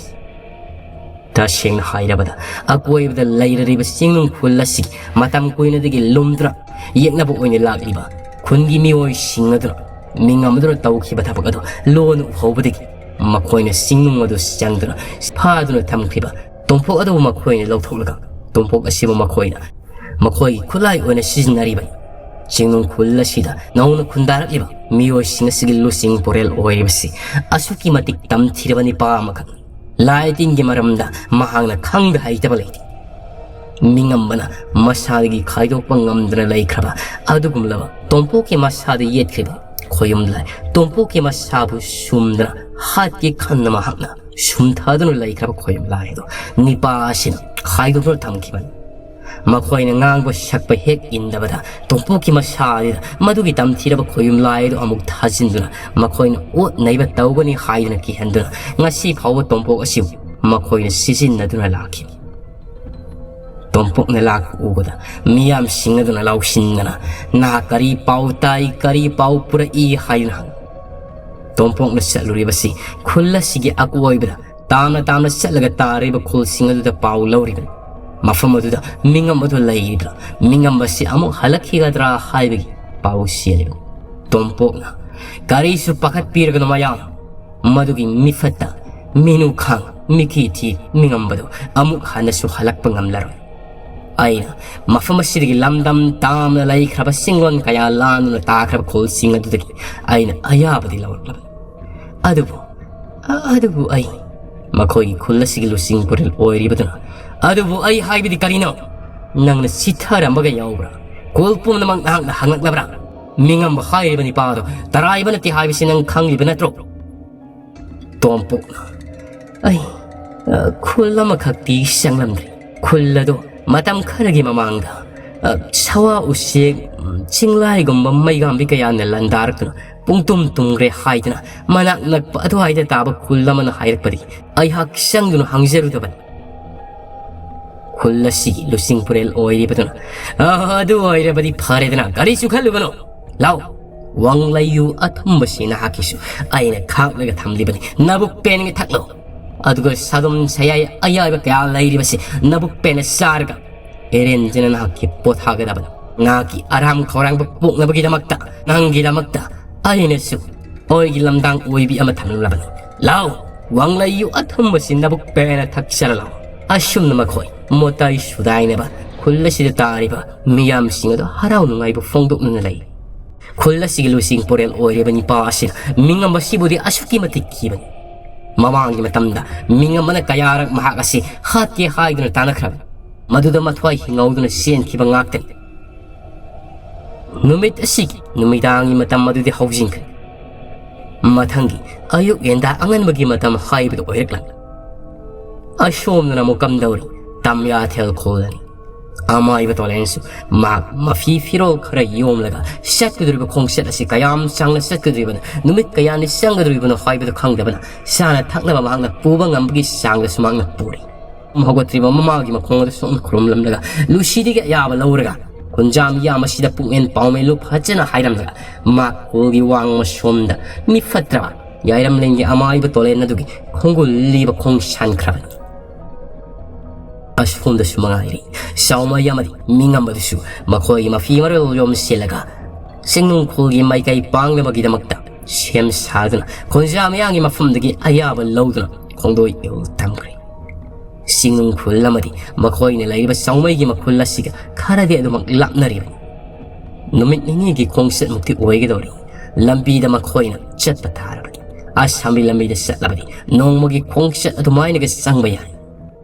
ꯇꯁꯦꯡꯅ ꯍꯥꯏꯔꯕꯗ, ꯑꯀꯣꯏꯕꯗ ꯂꯩꯔꯤꯕ ꯆꯤꯡꯅꯨꯡ ꯈꯨꯜ ꯑꯁꯤꯒꯤ ꯃꯇꯝ ꯀꯨꯏꯅꯗꯒꯤ ꯂꯨꯝꯗꯨꯅ ꯌꯦꯛꯅꯕ ꯑꯣꯏꯅ ꯂꯥꯛꯂꯤꯕ ꯈꯨꯟꯒꯤ ꯃꯤꯑꯣꯏꯁꯤꯡ ꯑꯗꯨꯅ ꯃꯤꯉꯝ ꯑꯗꯨꯅ ꯇꯧꯈꯤꯕ ꯊꯕꯛ ꯑꯗꯨ ꯂꯣꯟꯅ ꯎꯍꯧꯕꯗꯒꯤ ꯃꯈꯣꯏꯅ ꯆꯤꯡꯅꯨꯡ ꯑꯗꯨ ꯆꯪꯗꯨꯅ ꯐꯥꯗꯨꯅ ꯊꯝꯈꯤꯕ ꯇꯣꯝꯄꯣꯛ ꯑꯗꯨꯕꯨ ꯃꯈꯣꯏꯅ ꯂꯧꯊꯣꯛꯂꯒ, ꯇꯣꯝꯄꯣꯛ ꯑꯁꯤꯕꯨ ꯃꯈꯣꯏꯅ ꯃꯈꯣꯏꯒꯤ ꯈꯨꯠꯂꯥꯏ ꯑꯣꯏꯅ ꯁꯤꯖꯤꯟꯅꯔꯤꯕꯅꯤ꯫ ꯆꯤꯡꯅꯨꯡ ꯈꯨꯜ ꯑꯁꯤꯗ ꯅꯧꯅ ꯈꯨꯟꯗꯥꯔꯛꯂꯤꯕ ꯃꯤꯑꯣꯏꯁꯤꯡ ꯑꯁꯤꯒꯤ ꯂꯨꯆꯤꯡ ꯄꯨꯔꯦꯜ ꯑꯣꯏꯔꯤꯕꯁꯤ ꯑꯁꯨꯛꯀꯤ ꯃꯇꯤꯛ ꯇꯝꯊꯤꯔꯕ ꯅꯤꯄꯥ ꯑꯃꯈꯛ, ꯂꯥꯏ ꯇꯤꯟꯒꯤ ꯃꯔꯝꯗ ꯃꯍꯥꯛꯅ ꯈꯪꯗ ꯍꯩꯇꯕ ꯂꯩꯇꯦ꯫ ꯃꯤꯉꯝꯕꯅ ꯃꯁꯥꯗꯒꯤ ꯈꯥꯏꯗꯣꯛꯄ ꯉꯝꯗꯅ ꯂꯩꯈ꯭ꯔꯕ ꯑꯗꯨꯒꯨꯝꯂꯕ ꯇꯣꯝꯄꯣꯛꯀꯤ ꯃꯁꯥꯗ ꯌꯦꯠꯈ꯭ꯔꯤꯕ ꯈꯣꯌꯨꯝ ꯂꯥꯏ, ꯇꯣꯝꯄꯣꯛꯀꯤ ꯃꯁꯥꯕꯨ ꯁꯨꯝꯗꯅ ꯍꯥꯠꯀꯦ ꯈꯟꯅ ꯃꯍꯥꯛꯅ ꯁꯨꯝꯊꯗꯨꯅ ꯂꯩꯈ꯭ꯔꯕ ꯈꯣꯌꯨꯝ ꯂꯥꯏ ꯑꯗꯨ ꯅꯤꯄꯥ ꯑꯁꯤꯅ ꯈꯥꯏꯗꯣꯛꯇꯨꯅ ꯊꯝꯈꯤꯕꯅꯤ꯫ ꯃꯈꯣꯏꯅ ꯉꯥꯡꯕ ꯁꯛꯄ ꯍꯦꯛ ꯏꯟꯗꯕꯗ ꯇꯣꯝꯄꯣꯛꯀꯤ ꯃꯁꯥ ꯑꯗꯨꯗ ꯃꯗꯨꯒꯤ ꯇꯝꯊꯤꯔꯕ ꯈꯣꯌꯨꯝ ꯂꯥꯏ ꯑꯗꯨ ꯑꯃꯨꯛ ꯊꯥꯖꯤꯟꯗꯨꯅ ꯃꯈꯣꯏꯅ ꯑꯣꯠ ꯅꯩꯕ ꯇꯧꯒꯅꯤ ꯍꯥꯏꯗꯨꯅ ꯀꯤꯍꯟꯗꯨꯅ ꯉꯁꯤ ꯐꯥꯎꯕ ꯇꯣꯝꯄꯣꯛ ꯑꯁꯤꯕꯨ ꯃꯈꯣꯏꯅ ꯁꯤꯖꯤꯟꯅꯗꯨꯅ ꯂꯥꯛꯈꯤ꯫ ꯇꯣꯝꯄꯣꯛꯅ ꯂꯥꯛꯄ ꯎꯕꯗ ꯃꯤꯌꯥꯝꯁꯤꯡ ꯑꯗꯨꯅ ꯂꯥꯎꯁꯤꯟꯗꯅ, "ꯅꯍꯥꯛ ꯀꯔꯤ ꯄꯥꯎ ꯇꯥꯏ, ꯀꯔꯤ ꯄꯥꯎ ꯄꯨꯔꯛꯏ?" ꯍꯥꯏꯗꯨꯅ ꯍꯪꯉꯤ꯫ ꯇꯣꯝꯄꯣꯛꯅ ꯆꯠꯂꯨꯔꯤꯕꯁꯤ ꯈꯨꯜ ꯑꯁꯤꯒꯤ ꯑꯀꯣꯏꯕꯗ ꯇꯥꯝꯅ ꯇꯥꯝꯅ ꯆꯠꯂꯒ ꯇꯥꯔꯤꯕ ꯈꯨꯜꯁꯤꯡ ꯑꯗꯨꯗ ꯄꯥꯎ ꯂꯧꯔꯤꯕꯅꯤ꯫ ꯃꯐꯝ ꯑꯗꯨꯗ ꯃꯤꯉꯝ ꯑꯗꯨ ꯂꯩꯔꯤꯕ꯭ꯔꯥ, ꯃꯤꯉꯝ ꯑꯁꯤ ꯑꯃꯨꯛ ꯍꯜꯂꯛꯈꯤꯒꯗ꯭ꯔꯥ ꯍꯥꯏꯕꯒꯤ ꯄꯥꯎ ꯆꯦꯜꯂꯤꯕꯅꯤ꯫ ꯇꯣꯝꯄꯣꯛꯅ, "ꯀꯔꯤꯁꯨ ꯄꯥꯈꯠꯄꯤꯔꯒꯅꯨ ꯃꯌꯥꯝ, ꯃꯗꯨꯒꯤ ꯃꯤꯐꯠꯇ ꯃꯤꯅꯨꯈꯥꯡ ꯃꯤꯈꯤ ꯊꯤ ꯃꯤꯉꯝꯕꯗꯨ ꯑꯃꯨꯛ ꯍꯟꯅꯁꯨ ꯍꯜꯂꯛꯄ ꯉꯝꯂꯔꯣꯏ꯫ ꯑꯩꯅ ꯃꯐꯝ ꯑꯁꯤꯗꯒꯤ ꯂꯝꯗꯝ ꯇꯥꯝꯅ ꯂꯩꯈ꯭ꯔꯕ ꯆꯤꯡꯂꯣꯟ ꯀꯌꯥ ꯂꯥꯟꯗꯨꯅ ꯇꯥꯈ꯭ꯔꯕ ꯈꯨꯜꯁꯤꯡ ꯑꯗꯨꯗꯒꯤ ꯑꯩꯅ ꯑꯌꯥꯕꯗꯤ ꯂꯧꯔꯛꯂꯕꯅꯤ꯫ ꯑꯗꯨꯕꯨ, ꯑ-, ꯑꯗꯨꯕꯨ ꯑꯩ ꯃꯈꯣꯏꯒꯤ ꯈꯨꯜ ꯑꯁꯤꯒꯤ ꯂꯨꯆꯤꯡ ꯄꯨꯔꯦꯜ ꯑꯣꯏꯔꯤꯕꯗꯨꯅ, ꯑꯗꯨꯕꯨ ꯑꯩ ꯍꯥꯏꯕꯗꯤ ꯀꯔꯤꯅꯣ? ꯅꯪꯅ ꯆꯤꯠꯊꯔꯝꯕꯒ ꯌꯥꯎꯕ꯭ꯔꯥ? ꯈꯨꯜ ꯄꯨꯝꯅꯃꯛ ꯅꯍꯥꯛꯅ ꯍꯪꯂꯛꯂꯕ꯭ꯔꯥ? ꯃꯤꯉꯝꯕ ꯍꯥꯏꯔꯤꯕ ꯅꯤꯄꯥꯗꯣ ꯇꯔꯥꯏꯕ ꯅꯠꯇꯦ ꯍꯥꯏꯕꯁꯤ ꯅꯪ ꯈꯪꯂꯤꯕ ꯅꯠꯇ꯭ꯔꯣ?" ꯇꯣꯝꯄꯣꯛꯅ, "ꯑꯩ, ꯑ, ꯈꯨꯜ ꯑꯃꯈꯛꯇꯤ ꯆꯪꯂꯝꯗ꯭ꯔꯤ꯫ ꯈꯨꯜ ꯑꯗꯨ ꯃꯇꯝ ꯈꯔꯒꯤ ꯃꯃꯥꯡꯗ, ꯑ, ꯁꯋꯥ ꯎꯆꯦꯛ, ꯎꯝ, ꯆꯤꯡꯂꯥꯏꯒꯨꯝꯕ ꯃꯩꯒꯥꯝꯕꯤ ꯀꯌꯥꯅ ꯂꯥꯟꯗꯥꯔꯛꯇꯨꯅ ꯄꯨꯡꯇꯨꯝ ꯇꯨꯝꯈ꯭ꯔꯦ ꯍꯥꯏꯗꯨꯅ ꯃꯅꯥꯛ ꯅꯛꯄ ꯑꯗꯨꯋꯥꯏꯗ ꯇꯥꯕ ꯈꯨꯜ ꯑꯃꯅ ꯍꯥꯏꯔꯛꯄꯗꯒꯤ ꯑꯩꯍꯥꯛ ꯆꯪꯗꯨꯅ ꯍꯪꯖꯔꯨꯗꯕꯅꯤ꯫" ꯈꯨꯜ ꯑꯁꯤꯒꯤ ꯂꯨꯆꯤꯡ ꯄꯨꯔꯦꯜ ꯑꯣꯏꯔꯤꯕꯗꯨꯅ, "ꯑ, ꯑꯗꯨ ꯑꯣꯏꯔꯕꯗꯤ ꯐꯔꯦꯗꯅ, ꯀꯔꯤꯁꯨ ꯈꯜꯂꯨꯒꯅꯨ꯫ ꯂꯥꯎ, ꯋꯥꯡꯂꯩꯌꯨ ꯑꯊꯨꯝꯕꯁꯤ ꯅꯍꯥꯛꯀꯤꯁꯨ ꯑꯩꯅ ꯈꯥꯛꯂꯒ ꯊꯝꯂꯤꯕꯅꯤ꯫ ꯅꯕꯨꯛ ꯄꯦꯟꯅ ꯊꯛꯂꯣ꯫ ꯑꯗꯨꯒ ꯁꯥꯗꯣꯝ ꯁꯌꯥꯏ ꯑꯌꯥꯏꯕ ꯀꯌꯥ ꯂꯩꯔꯤꯕꯁꯤ ꯅꯕꯨꯛ ꯄꯦꯟꯅ ꯆꯥꯔꯒ ꯏꯔꯦꯟꯖꯅ ꯅꯍꯥꯛꯀꯤ ꯄꯣꯊꯥꯒꯗꯕꯅꯤ꯫ ꯅꯍꯥꯛꯀꯤ ꯑꯔꯥꯝ ꯈꯧꯔꯥꯡꯕ ꯄꯣꯛꯅꯕꯒꯤꯗꯃꯛꯇ, ꯅꯪꯒꯤꯗꯃꯛꯇ ꯑꯩꯅꯁꯨ ꯑꯣꯏꯒꯤ ꯂꯝꯗꯥꯡ ꯑꯣꯏꯕꯤ ꯑꯃ ꯊꯝꯂꯕꯅꯤ꯫ ꯂꯥꯎ, ꯋꯥꯡꯂꯩꯌꯨ ꯑꯊꯨꯝꯕꯁꯤ ꯅꯕꯨꯛ ꯄꯦꯟꯅ ꯊꯛꯆꯔ ꯂꯥꯎ꯫" ꯑꯁꯨꯝꯅ ꯃꯈꯣꯏ ꯃꯣꯇꯥꯏ ꯁꯨꯗꯥꯏꯅꯕ ꯈꯨꯜ ꯑꯁꯤꯗ ꯇꯥꯔꯤꯕ ꯃꯤꯌꯥꯝꯁꯤꯡ ꯑꯗꯨ ꯍꯔꯥꯎ ꯅꯨꯡꯉꯥꯏꯕ ꯐꯣꯡꯗꯣꯛꯅꯅ ꯂꯩ꯫ ꯈꯨꯜ ꯑꯁꯤꯒꯤ ꯂꯨꯆꯤꯡ ꯄꯨꯔꯦꯜ ꯑꯣꯏꯔꯤꯕ ꯅꯤꯄꯥ ꯑꯁꯤꯅ ꯃꯤꯉꯝ ꯑꯁꯤꯕꯨꯗꯤ ꯑꯁꯨꯛꯀꯤ ꯃꯇꯤꯛ ꯀꯤꯕꯅꯤ꯫ ꯃꯃꯥꯡꯒꯤ ꯃꯇꯝꯗ ꯃꯤꯉꯝ ꯑꯃꯅ ꯀꯌꯥꯔꯛ ꯃꯍꯥꯛ ꯑꯁꯤ ꯍꯥꯠꯀꯦ ꯍꯥꯏꯗꯨꯅ ꯇꯥꯟꯅꯈ꯭ꯔꯕꯅꯤ꯫ ꯃꯗꯨꯗ ꯃꯊ꯭ꯋꯥꯏ ꯍꯤꯡꯍꯧꯗꯨꯅ ꯆꯦꯟꯈꯤꯕ ꯉꯥꯛꯇꯅꯤ꯫ ꯅꯨꯃꯤꯠ ꯑꯁꯤꯒꯤ ꯅꯨꯃꯤꯗꯥꯡꯒꯤ ꯃꯇꯝ ꯑꯗꯨꯗꯤ ꯍꯧꯖꯤꯟꯈ꯭ꯔꯦ꯫ ꯃꯊꯪꯒꯤ ꯑꯌꯨꯛ ꯌꯦꯟꯗꯥ ꯑꯉꯟꯕꯒꯤ ꯃꯇꯝ ꯍꯥꯏꯕꯗꯨ ꯑꯣꯏꯔꯛꯂꯝꯃꯤ꯫ ꯑꯁꯣꯝꯗꯅ ꯑꯃꯨꯛ ꯀꯝꯗꯧꯔꯤ? ꯇꯝꯌꯥꯊꯦꯜ ꯈꯨꯜꯂꯅꯤ꯫ ꯑꯃꯥꯏꯕ ꯇꯣꯂꯦꯟꯁꯨ ꯃꯍꯥꯛ ꯃꯐꯤ ꯐꯤꯔꯣꯜ ꯈꯔ ꯌꯣꯝꯂꯒ ꯆꯠꯀꯗꯧꯔꯤꯕ ꯈꯣꯡꯆꯠ ꯑꯁꯤ ꯀꯌꯥꯝ ꯁꯥꯡꯅ ꯆꯠꯀꯗꯧꯔꯤꯕꯅꯣ, ꯅꯨꯃꯤꯠ ꯀꯌꯥꯅꯤ ꯆꯪꯒꯗꯧꯔꯤꯕꯅꯣ ꯍꯥꯏꯕꯗꯨ ꯈꯪꯗꯕꯅ, ꯆꯥꯅ ꯊꯛꯅꯕ ꯃꯍꯥꯛꯅ ꯄꯨꯕ ꯉꯝꯕꯒꯤ ꯆꯥꯡꯗꯁꯨ ꯃꯍꯥꯛꯅ ꯄꯨꯔꯤ꯫ ꯍꯧꯒꯠꯇ꯭ꯔꯤꯕ ꯃꯃꯥꯒꯤ ꯃꯈꯣꯡ ꯑꯗꯨ ꯁꯣꯛꯅ ꯈꯨꯔꯨꯝꯂꯝꯂꯒ, ꯂꯨꯁꯤꯗꯒꯤ ꯑꯌꯥꯕ ꯂꯧꯔꯒ, ꯈꯨꯟꯖꯥ ꯃꯤꯌꯥꯝ ꯑꯁꯤꯗ ꯄꯨꯛꯃꯦꯟ ꯄꯥꯎꯃꯦꯟꯂꯨ ꯐꯖꯅ ꯍꯥꯏꯔꯝꯂꯒ, ꯃꯍꯥꯛ ꯈꯨꯜꯒꯤ ꯋꯥꯡꯃ ꯁꯣꯝꯗ ꯃꯤ ꯐꯠꯇ꯭ꯔꯕ ꯌꯥꯏꯔꯝꯂꯦꯟꯒꯤ ꯑꯃꯥꯏꯕ ꯇꯣꯂꯦꯟ ꯑꯗꯨꯒꯤ ꯈꯣꯡꯒꯨꯜ ꯂꯤꯕ ꯈꯣꯡ ꯁꯥꯟꯈ꯭ꯔꯕꯅꯤ꯫ ꯑꯁꯣꯝꯗꯁꯨ ꯃꯉꯥꯏꯔꯤ, ꯆꯥꯎꯃꯩ ꯑꯃꯗꯤ ꯃꯤꯉꯝꯕꯗꯨꯁꯨ ꯃꯈꯣꯏꯒꯤ ꯃꯐꯤ ꯃꯔꯣꯜ ꯌꯣꯝꯁꯤꯜꯂꯒ ꯆꯤꯡꯅꯨꯡ ꯈꯨꯜꯒꯤ ꯃꯥꯏꯀꯩ ꯄꯥꯡꯅꯕꯒꯤꯗꯃꯛꯇ ꯁꯦꯝ ꯁꯥꯗꯨꯅ ꯈꯨꯟꯖꯥ ꯃꯤꯌꯥꯝꯒꯤ ꯃꯐꯝꯗꯒꯤ ꯑꯌꯥꯕ ꯂꯧꯗꯨꯅ ꯈꯣꯡꯗꯣꯏ ꯏꯍꯨꯜ ꯇꯝꯈ꯭ꯔꯦ꯫ ꯆꯤꯡꯅꯨꯡ ꯈꯨꯜ ꯑꯃꯗꯤ ꯃꯈꯣꯏꯅ ꯂꯩꯔꯤꯕ ꯆꯥꯎꯃꯩꯒꯤ ꯃꯈꯨꯜ ꯑꯁꯤꯒ ꯈꯔꯗꯤ ꯑꯗꯨꯃꯛ ꯂꯥꯞꯅꯔꯤꯕꯅꯤ꯫ ꯅꯨꯃꯤꯠ ꯅꯤꯅꯤꯒꯤ ꯈꯣꯡꯆꯠꯃꯨꯛꯇꯤ ꯑꯣꯏꯒꯗꯧꯔꯤ꯫ ꯂꯝꯕꯤꯗ ꯃꯈꯣꯏꯅ ꯆꯠꯄ ꯇꯥꯔꯕꯗꯤ, ꯑꯁꯥꯝꯒꯤ ꯂꯝꯕꯤꯗ ꯆꯠꯂꯕꯗꯤ ꯅꯣꯡꯃꯒꯤ ꯈꯣꯡꯆꯠ ꯑꯗꯨꯃꯥꯏꯅꯒ ꯆꯪꯕ ꯌꯥꯏ꯫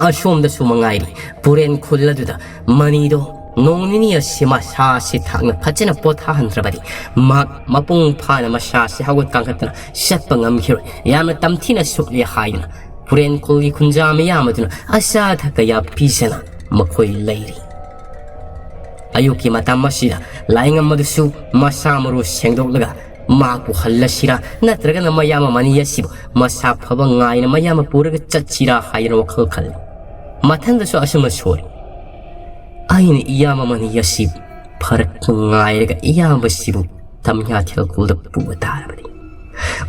ꯑꯁꯣꯝꯗꯁꯨ ꯃꯉꯥꯏꯔꯤ, ꯄꯨꯔꯦꯟ ꯈꯨꯜ ꯑꯗꯨꯗ ꯃꯅꯤꯗꯣ ꯅꯣꯡ ꯅꯤꯅꯤ ꯑꯁꯤ ꯃꯁꯥ ꯑꯁꯤ ꯊꯥꯡꯅ ꯐꯖꯅ ꯄꯣꯊꯥꯍꯟꯗ꯭ꯔꯕꯗꯤ ꯃꯍꯥꯛ ꯃꯄꯨꯡ ꯐꯥꯅ ꯃꯁꯥ ꯑꯁꯤ ꯍꯧꯒꯠ ꯀꯥꯡꯈꯠꯇꯅ ꯆꯠꯄ ꯉꯝꯈꯤꯔꯣꯏ꯫ ꯌꯥꯝꯅ ꯇꯝꯊꯤꯅ ꯁꯣꯛꯂꯦ ꯍꯥꯏꯗꯨꯅ ꯄꯨꯔꯦꯟ ꯈꯨꯜꯒꯤ ꯈꯨꯟꯖꯥ ꯃꯤꯌꯥꯝ ꯑꯗꯨꯅ ꯑꯆꯥ ꯑꯊꯛ ꯀꯌꯥ ꯄꯤꯖꯅ ꯃꯈꯣꯏ ꯂꯩꯔꯤ꯫ ꯑꯌꯨꯛꯀꯤ ꯃꯇꯝ ꯑꯁꯤꯗ ꯂꯥꯏꯉꯝ ꯑꯗꯨꯁꯨ ꯃꯁꯥ ꯃꯔꯨ ꯁꯦꯡꯗꯣꯛꯂꯒ ꯃꯍꯥꯛꯄꯨ ꯍꯜꯂꯁꯤꯔꯥ ꯅꯠꯇ꯭ꯔꯒꯅ ꯃꯌꯥꯝꯕ ꯃꯅꯤ ꯑꯁꯤꯕꯨ ꯃꯁꯥ ꯐꯕ ꯉꯥꯏꯅ ꯃꯌꯥꯝꯕ ꯄꯨꯔꯒ ꯆꯠꯁꯤꯔꯥ ꯍꯥꯏꯗꯅ ꯋꯥꯈꯜ ꯈꯜꯂꯤ꯫ ꯃꯊꯟꯗꯁꯨ ꯑꯁꯨꯝꯅ ꯁꯣꯜꯂꯤ꯫ ꯑꯩꯅ ꯏꯌꯥꯝꯕ ꯃꯅꯤ ꯑꯁꯤ ꯐꯔꯛ ꯉꯥꯏꯔꯒ ꯏꯌꯥꯝꯕꯁꯤꯕꯨ ꯇꯝꯌꯥꯊꯦꯜ ꯈꯨꯜꯗ ꯄꯨꯕ ꯇꯥꯔꯕꯅꯤ꯫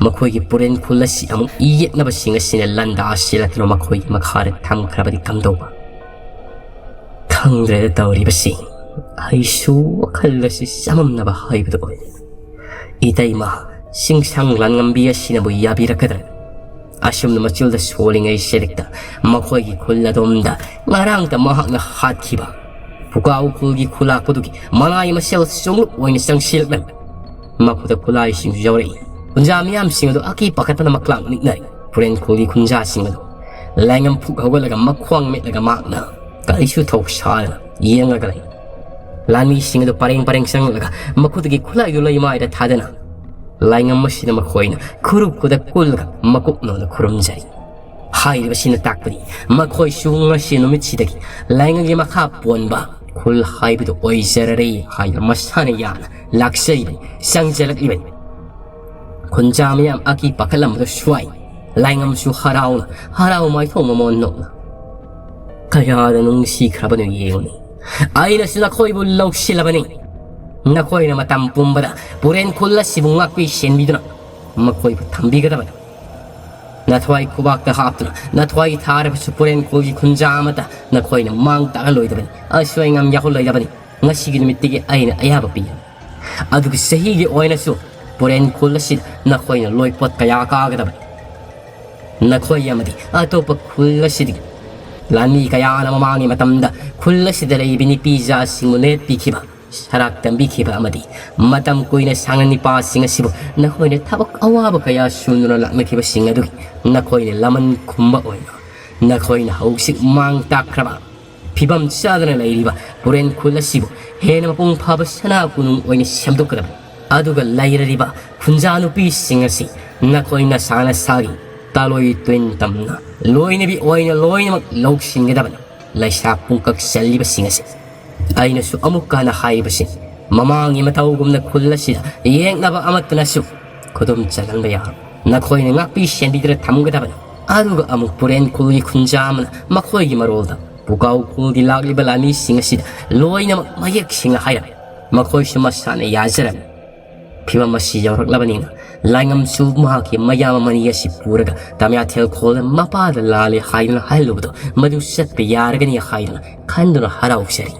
ꯃꯈꯣꯏꯒꯤ ꯄꯨꯔꯦꯟ ꯈꯨꯜ ꯑꯁꯤ ꯑꯃꯨꯛ ꯌꯦꯛꯅꯕꯁꯤꯡ ꯑꯁꯤꯅ ꯂꯥꯟꯗꯥ ꯁꯤꯜꯂꯛꯇꯨꯅ ꯃꯈꯣꯏꯒꯤ ꯃꯈꯥꯗ ꯊꯝꯈ꯭ꯔꯕꯗꯤ ꯀꯝꯗꯧꯕ? ꯈꯪꯗ꯭ꯔꯦꯗ ꯇꯧꯔꯤꯕꯁꯤ꯫ ꯑꯩꯁꯨ ꯋꯥꯈꯜ ꯑꯁꯤ ꯆꯃꯝꯅꯕ ꯍꯥꯏꯕꯗꯨ ꯑꯣꯏꯔꯦ꯫ ꯏꯇꯩꯃ, ꯆꯤꯡꯁꯥꯡ ꯂꯥꯟꯉꯝꯕꯤ ꯑꯁꯤꯅꯕꯨ ꯌꯥꯕꯤꯔꯛꯀꯗ꯭ꯔꯥ? ꯑꯁꯨꯝꯅ ꯃꯆꯤꯜꯗ ꯁꯣꯜꯂꯤꯉꯩ ꯁꯦꯔꯤꯛꯇ ꯃꯈꯣꯏꯒꯤ ꯈꯨꯜ ꯑꯗꯣꯝꯗ ꯉꯔꯥꯡꯇ ꯃꯍꯥꯛꯅ ꯍꯥꯠꯈꯤꯕ ꯄꯨꯀꯥꯎ ꯈꯨꯜꯒꯤ ꯈꯨꯂꯥꯛꯄꯗꯨꯒꯤ ꯃꯅꯥꯏ ꯃꯁꯦꯜ ꯆꯣꯡꯂꯨꯞ ꯑꯣꯏꯅ ꯆꯪꯁꯤꯜꯂꯛꯂꯝꯃꯤ꯫ ꯃꯈꯨꯠꯇ ꯈꯨꯠꯂꯥꯏꯁꯤꯡꯁꯨ ꯌꯥꯎꯔꯛꯏ꯫ ꯈꯨꯟꯖꯥ ꯃꯤꯌꯥꯝꯁꯤꯡ ꯑꯗꯨ ꯑꯀꯤ ꯄꯥꯈꯠꯇꯅ ꯃꯛꯂꯥꯡ ꯅꯤꯛꯅꯔꯤ꯫ ꯄꯨꯔꯦꯟ ꯈꯨꯜꯒꯤ ꯈꯨꯟꯖꯥꯁꯤꯡ ꯑꯗꯨ ꯂꯥꯏꯉꯝ ꯐꯨꯛ ꯍꯧꯒꯠꯂꯒ ꯃꯈ꯭ꯋꯥꯡ ꯃꯦꯠꯂꯒ ꯃꯍꯥꯛꯅ ꯀꯔꯤꯁꯨ ꯊꯧꯁꯥꯗꯅ ꯌꯦꯡꯂꯒ ꯂꯩ꯫ ꯂꯥꯟꯃꯤꯁꯤꯡ ꯑꯗꯨ ꯄꯔꯦꯡ ꯄꯔꯦꯡ ꯆꯪꯂꯒ ꯃꯈꯨꯠꯇꯒꯤ ꯈꯨꯠꯂꯥꯏꯗꯨ ꯂꯩꯃꯥꯏꯗ ꯊꯥꯗꯅ ꯂꯥꯏꯉꯝ ꯑꯁꯤꯗ ꯃꯈꯣꯏꯅ ꯈꯨꯔꯨ ꯈꯨꯗ ꯀꯨꯜꯂꯒ ꯃꯀꯨꯞ ꯅꯧꯅ ꯈꯨꯔꯨꯝꯖꯔꯤ꯫ ꯍꯥꯏꯔꯤꯕꯁꯤꯅ ꯇꯥꯛꯄꯗꯤ ꯃꯈꯣꯏꯁꯨ ꯉꯁꯤ ꯅꯨꯃꯤꯠꯁꯤꯗꯒꯤ ꯂꯥꯏꯉꯝꯒꯤ ꯃꯈꯥ ꯄꯣꯟꯕ ꯈꯨꯜ ꯍꯥꯏꯕꯗꯨ ꯑꯣꯏꯖꯔꯔꯦ ꯍꯥꯏꯅ ꯃꯁꯥꯅ ꯌꯥꯅ ꯂꯥꯛꯆꯔꯤꯕꯅꯤ, ꯆꯪꯖꯔꯛꯂꯤꯕꯅꯤ꯫ ꯈꯨꯟꯖꯥ ꯃꯤꯌꯥꯝ ꯑꯀꯤ ꯄꯥꯈꯠꯂꯝꯕꯗꯨ ꯁ꯭ꯋꯥꯏ꯫ ꯂꯥꯏꯉꯝꯁꯨ ꯍꯔꯥꯎꯅ, ꯍꯔꯥꯎ ꯃꯥꯏꯊꯣꯡ ꯃꯃꯣꯟ ꯅꯣꯛꯅ, "ꯀꯌꯥꯗ ꯅꯨꯡꯁꯤꯈ꯭ꯔꯕꯅꯣ ꯌꯦꯡꯉꯨꯅꯦ꯫ ꯑꯩꯅꯁꯨ ꯅꯈꯣꯏꯕꯨ ꯂꯧꯁꯤꯜꯂꯕꯅꯤ꯫ ꯅꯈꯣꯏꯅ ꯃꯇꯝ ꯄꯨꯝꯕꯗ ꯄꯨꯔꯦꯟ ꯈꯨꯜ ꯑꯁꯤꯕꯨ ꯉꯥꯛꯄꯤ ꯁꯦꯟꯕꯤꯗꯨꯅ ꯃꯈꯣꯏꯕꯨ ꯊꯝꯕꯤꯒꯗꯕꯅꯤ꯫ ꯅꯊ꯭ꯋꯥꯏ ꯈꯨꯕꯥꯛꯇ ꯍꯥꯞꯇꯨꯅ ꯅꯊ꯭ꯋꯥꯏ ꯊꯥꯔꯕꯁꯨ ꯄꯨꯔꯦꯟ ꯈꯨꯜꯒꯤ ꯈꯨꯟꯖꯥ ꯑꯃꯠꯇ ꯅꯈꯣꯏꯅ ꯃꯥꯡ ꯇꯥꯛꯍꯜꯂꯣꯏꯗꯕꯅꯤ꯫ ꯑꯁꯣꯏ ꯑꯉꯥꯝ ꯌꯥꯎꯍꯜꯂꯣꯏꯗꯕꯅꯤ꯫ ꯉꯁꯤꯒꯤ ꯅꯨꯃꯤꯠꯇꯒꯤ ꯑꯩꯅ ꯑꯌꯥꯕ ꯄꯤꯔꯕꯅꯤ꯫ ꯑꯗꯨꯒ ꯆꯍꯤꯒꯤ ꯑꯣꯏꯅꯁꯨ ꯄꯨꯔꯦꯟ ꯈꯨꯜ ꯑꯁꯤꯗ ꯅꯈꯣꯏꯅ ꯂꯣꯏꯄꯣꯠ ꯀꯌꯥ ꯀꯥꯒꯗꯕꯅꯤ꯫ ꯅꯈꯣꯏ ꯑꯃꯗꯤ ꯑꯇꯣꯞꯄ ꯈꯨꯜ ꯑꯁꯤꯗꯒꯤ ꯂꯥꯟꯃꯤ ꯀꯌꯥꯅ ꯃꯃꯥꯡꯒꯤ ꯃꯇꯝꯗ ꯈꯨꯜ ꯑꯁꯤꯗ ꯂꯩꯕ ꯅꯨꯄꯤꯖꯥꯁꯤꯡꯕꯨ ꯅꯦꯠꯄꯤꯈꯤꯕ, ꯁꯔꯥꯛ ꯇꯝꯕꯤꯈꯤꯕ ꯑꯃꯗꯤ ꯃꯇꯝ ꯀꯨꯏꯅ ꯁꯥꯡꯅ ꯅꯤꯄꯥꯁꯤꯡ ꯑꯁꯤꯕꯨ ꯅꯈꯣꯏꯅ ꯊꯕꯛ ꯑꯋꯥꯕ ꯀꯌꯥ ꯁꯨꯗꯨꯅ ꯂꯥꯛꯅꯈꯤꯕꯁꯤꯡ ꯑꯗꯨꯒꯤ ꯅꯈꯣꯏꯅ ꯂꯃꯟ ꯈꯨꯝꯕ ꯑꯣꯏꯅ ꯅꯈꯣꯏꯅ ꯍꯧꯖꯤꯛ ꯃꯥꯡ ꯇꯥꯛꯈ꯭ꯔꯕ ꯐꯤꯕꯝ ꯆꯥꯗꯅ ꯂꯩꯔꯤꯕ ꯄꯨꯔꯦꯟ ꯈꯨꯜ ꯑꯁꯤꯕꯨ ꯍꯦꯟꯅ ꯃꯄꯨꯡ ꯐꯥꯕ ꯁꯅꯥ ꯀꯣꯅꯨꯡ ꯑꯣꯏꯅ ꯁꯦꯝꯗꯣꯛꯀꯗꯕꯅꯤ꯫ ꯑꯗꯨꯒ ꯂꯩꯔꯤꯕ ꯈꯨꯟꯖꯥ ꯅꯨꯄꯤꯁꯤꯡ ꯑꯁꯤ ꯅꯈꯣꯏ ꯅꯁꯥ ꯅꯁꯥꯒꯤ ꯇꯥꯂꯣꯏ ꯇꯨꯏꯟ ꯇꯝꯅ ꯂꯣꯏꯅꯕꯤ ꯑꯣꯏꯅ ꯂꯣꯏꯅꯃꯛ ꯂꯧꯁꯤꯟꯒꯗꯕꯅꯤ꯫ ꯂꯩꯁꯥ ꯄꯨꯡꯀꯛ ꯆꯜꯂꯤꯕꯁꯤꯡ ꯑꯁꯤ ꯑꯩꯅꯁꯨ ꯑꯃꯨꯛꯀ ꯍꯟꯅ ꯍꯥꯏꯔꯤꯕꯁꯤ, ꯃꯃꯥꯡꯒꯤ ꯃꯇꯧꯒꯨꯝꯅ ꯈꯨꯜ ꯑꯁꯤꯗ ꯌꯦꯛꯅꯕ ꯑꯃꯠꯇꯅꯁꯨ ꯈꯨꯗꯨꯝ ꯆꯜꯍꯟꯕ ꯌꯥꯔꯣꯏ꯫ ꯅꯈꯣꯏꯅ ꯉꯥꯛꯄꯤ ꯁꯦꯟꯕꯤꯗꯨꯅ ꯊꯝꯒꯗꯕꯅꯤ꯫ ꯑꯗꯨꯒ ꯑꯃꯨꯛ ꯄꯨꯔꯦꯟ ꯈꯨꯜꯒꯤ ꯈꯨꯟꯖꯥ ꯑꯃꯅ ꯃꯈꯣꯏꯒꯤ ꯃꯔꯣꯜꯗ ꯄꯨꯀꯥꯎ ꯈꯨꯜꯒꯤ ꯂꯥꯛꯂꯤꯕ ꯂꯥꯟꯃꯤꯁꯤꯡ ꯑꯁꯤꯗ ꯂꯣꯏꯅꯃꯛ ꯃꯌꯦꯛ ꯁꯦꯡꯅ ꯍꯥꯏꯔꯝꯃꯤ꯫ ꯃꯈꯣꯏꯁꯨ ꯃꯁꯥꯅ ꯌꯥꯖꯔꯝꯃꯤ꯫ ꯐꯤꯕꯝ ꯑꯁꯤ ꯌꯧꯔꯛꯂꯕꯅꯤꯅ ꯂꯥꯏꯉꯝꯁꯨ ꯃꯍꯥꯛꯀꯤ ꯃꯌꯥꯝꯕ ꯃꯅꯤ ꯑꯁꯤ ꯄꯨꯔꯒ ꯇꯃꯤꯌꯥꯊꯦꯜ ꯈꯣꯜꯗ ꯃꯄꯥꯗ ꯂꯥꯜꯂꯦ ꯍꯥꯏꯗꯨꯅ ꯍꯜꯂꯨꯕꯗꯣ ꯃꯗꯨ ꯆꯠꯄ ꯌꯥꯔꯒꯅꯤ ꯍꯥꯏꯗꯨꯅ ꯈꯟꯗꯨꯅ ꯍꯔꯥꯎꯖꯔꯤ꯫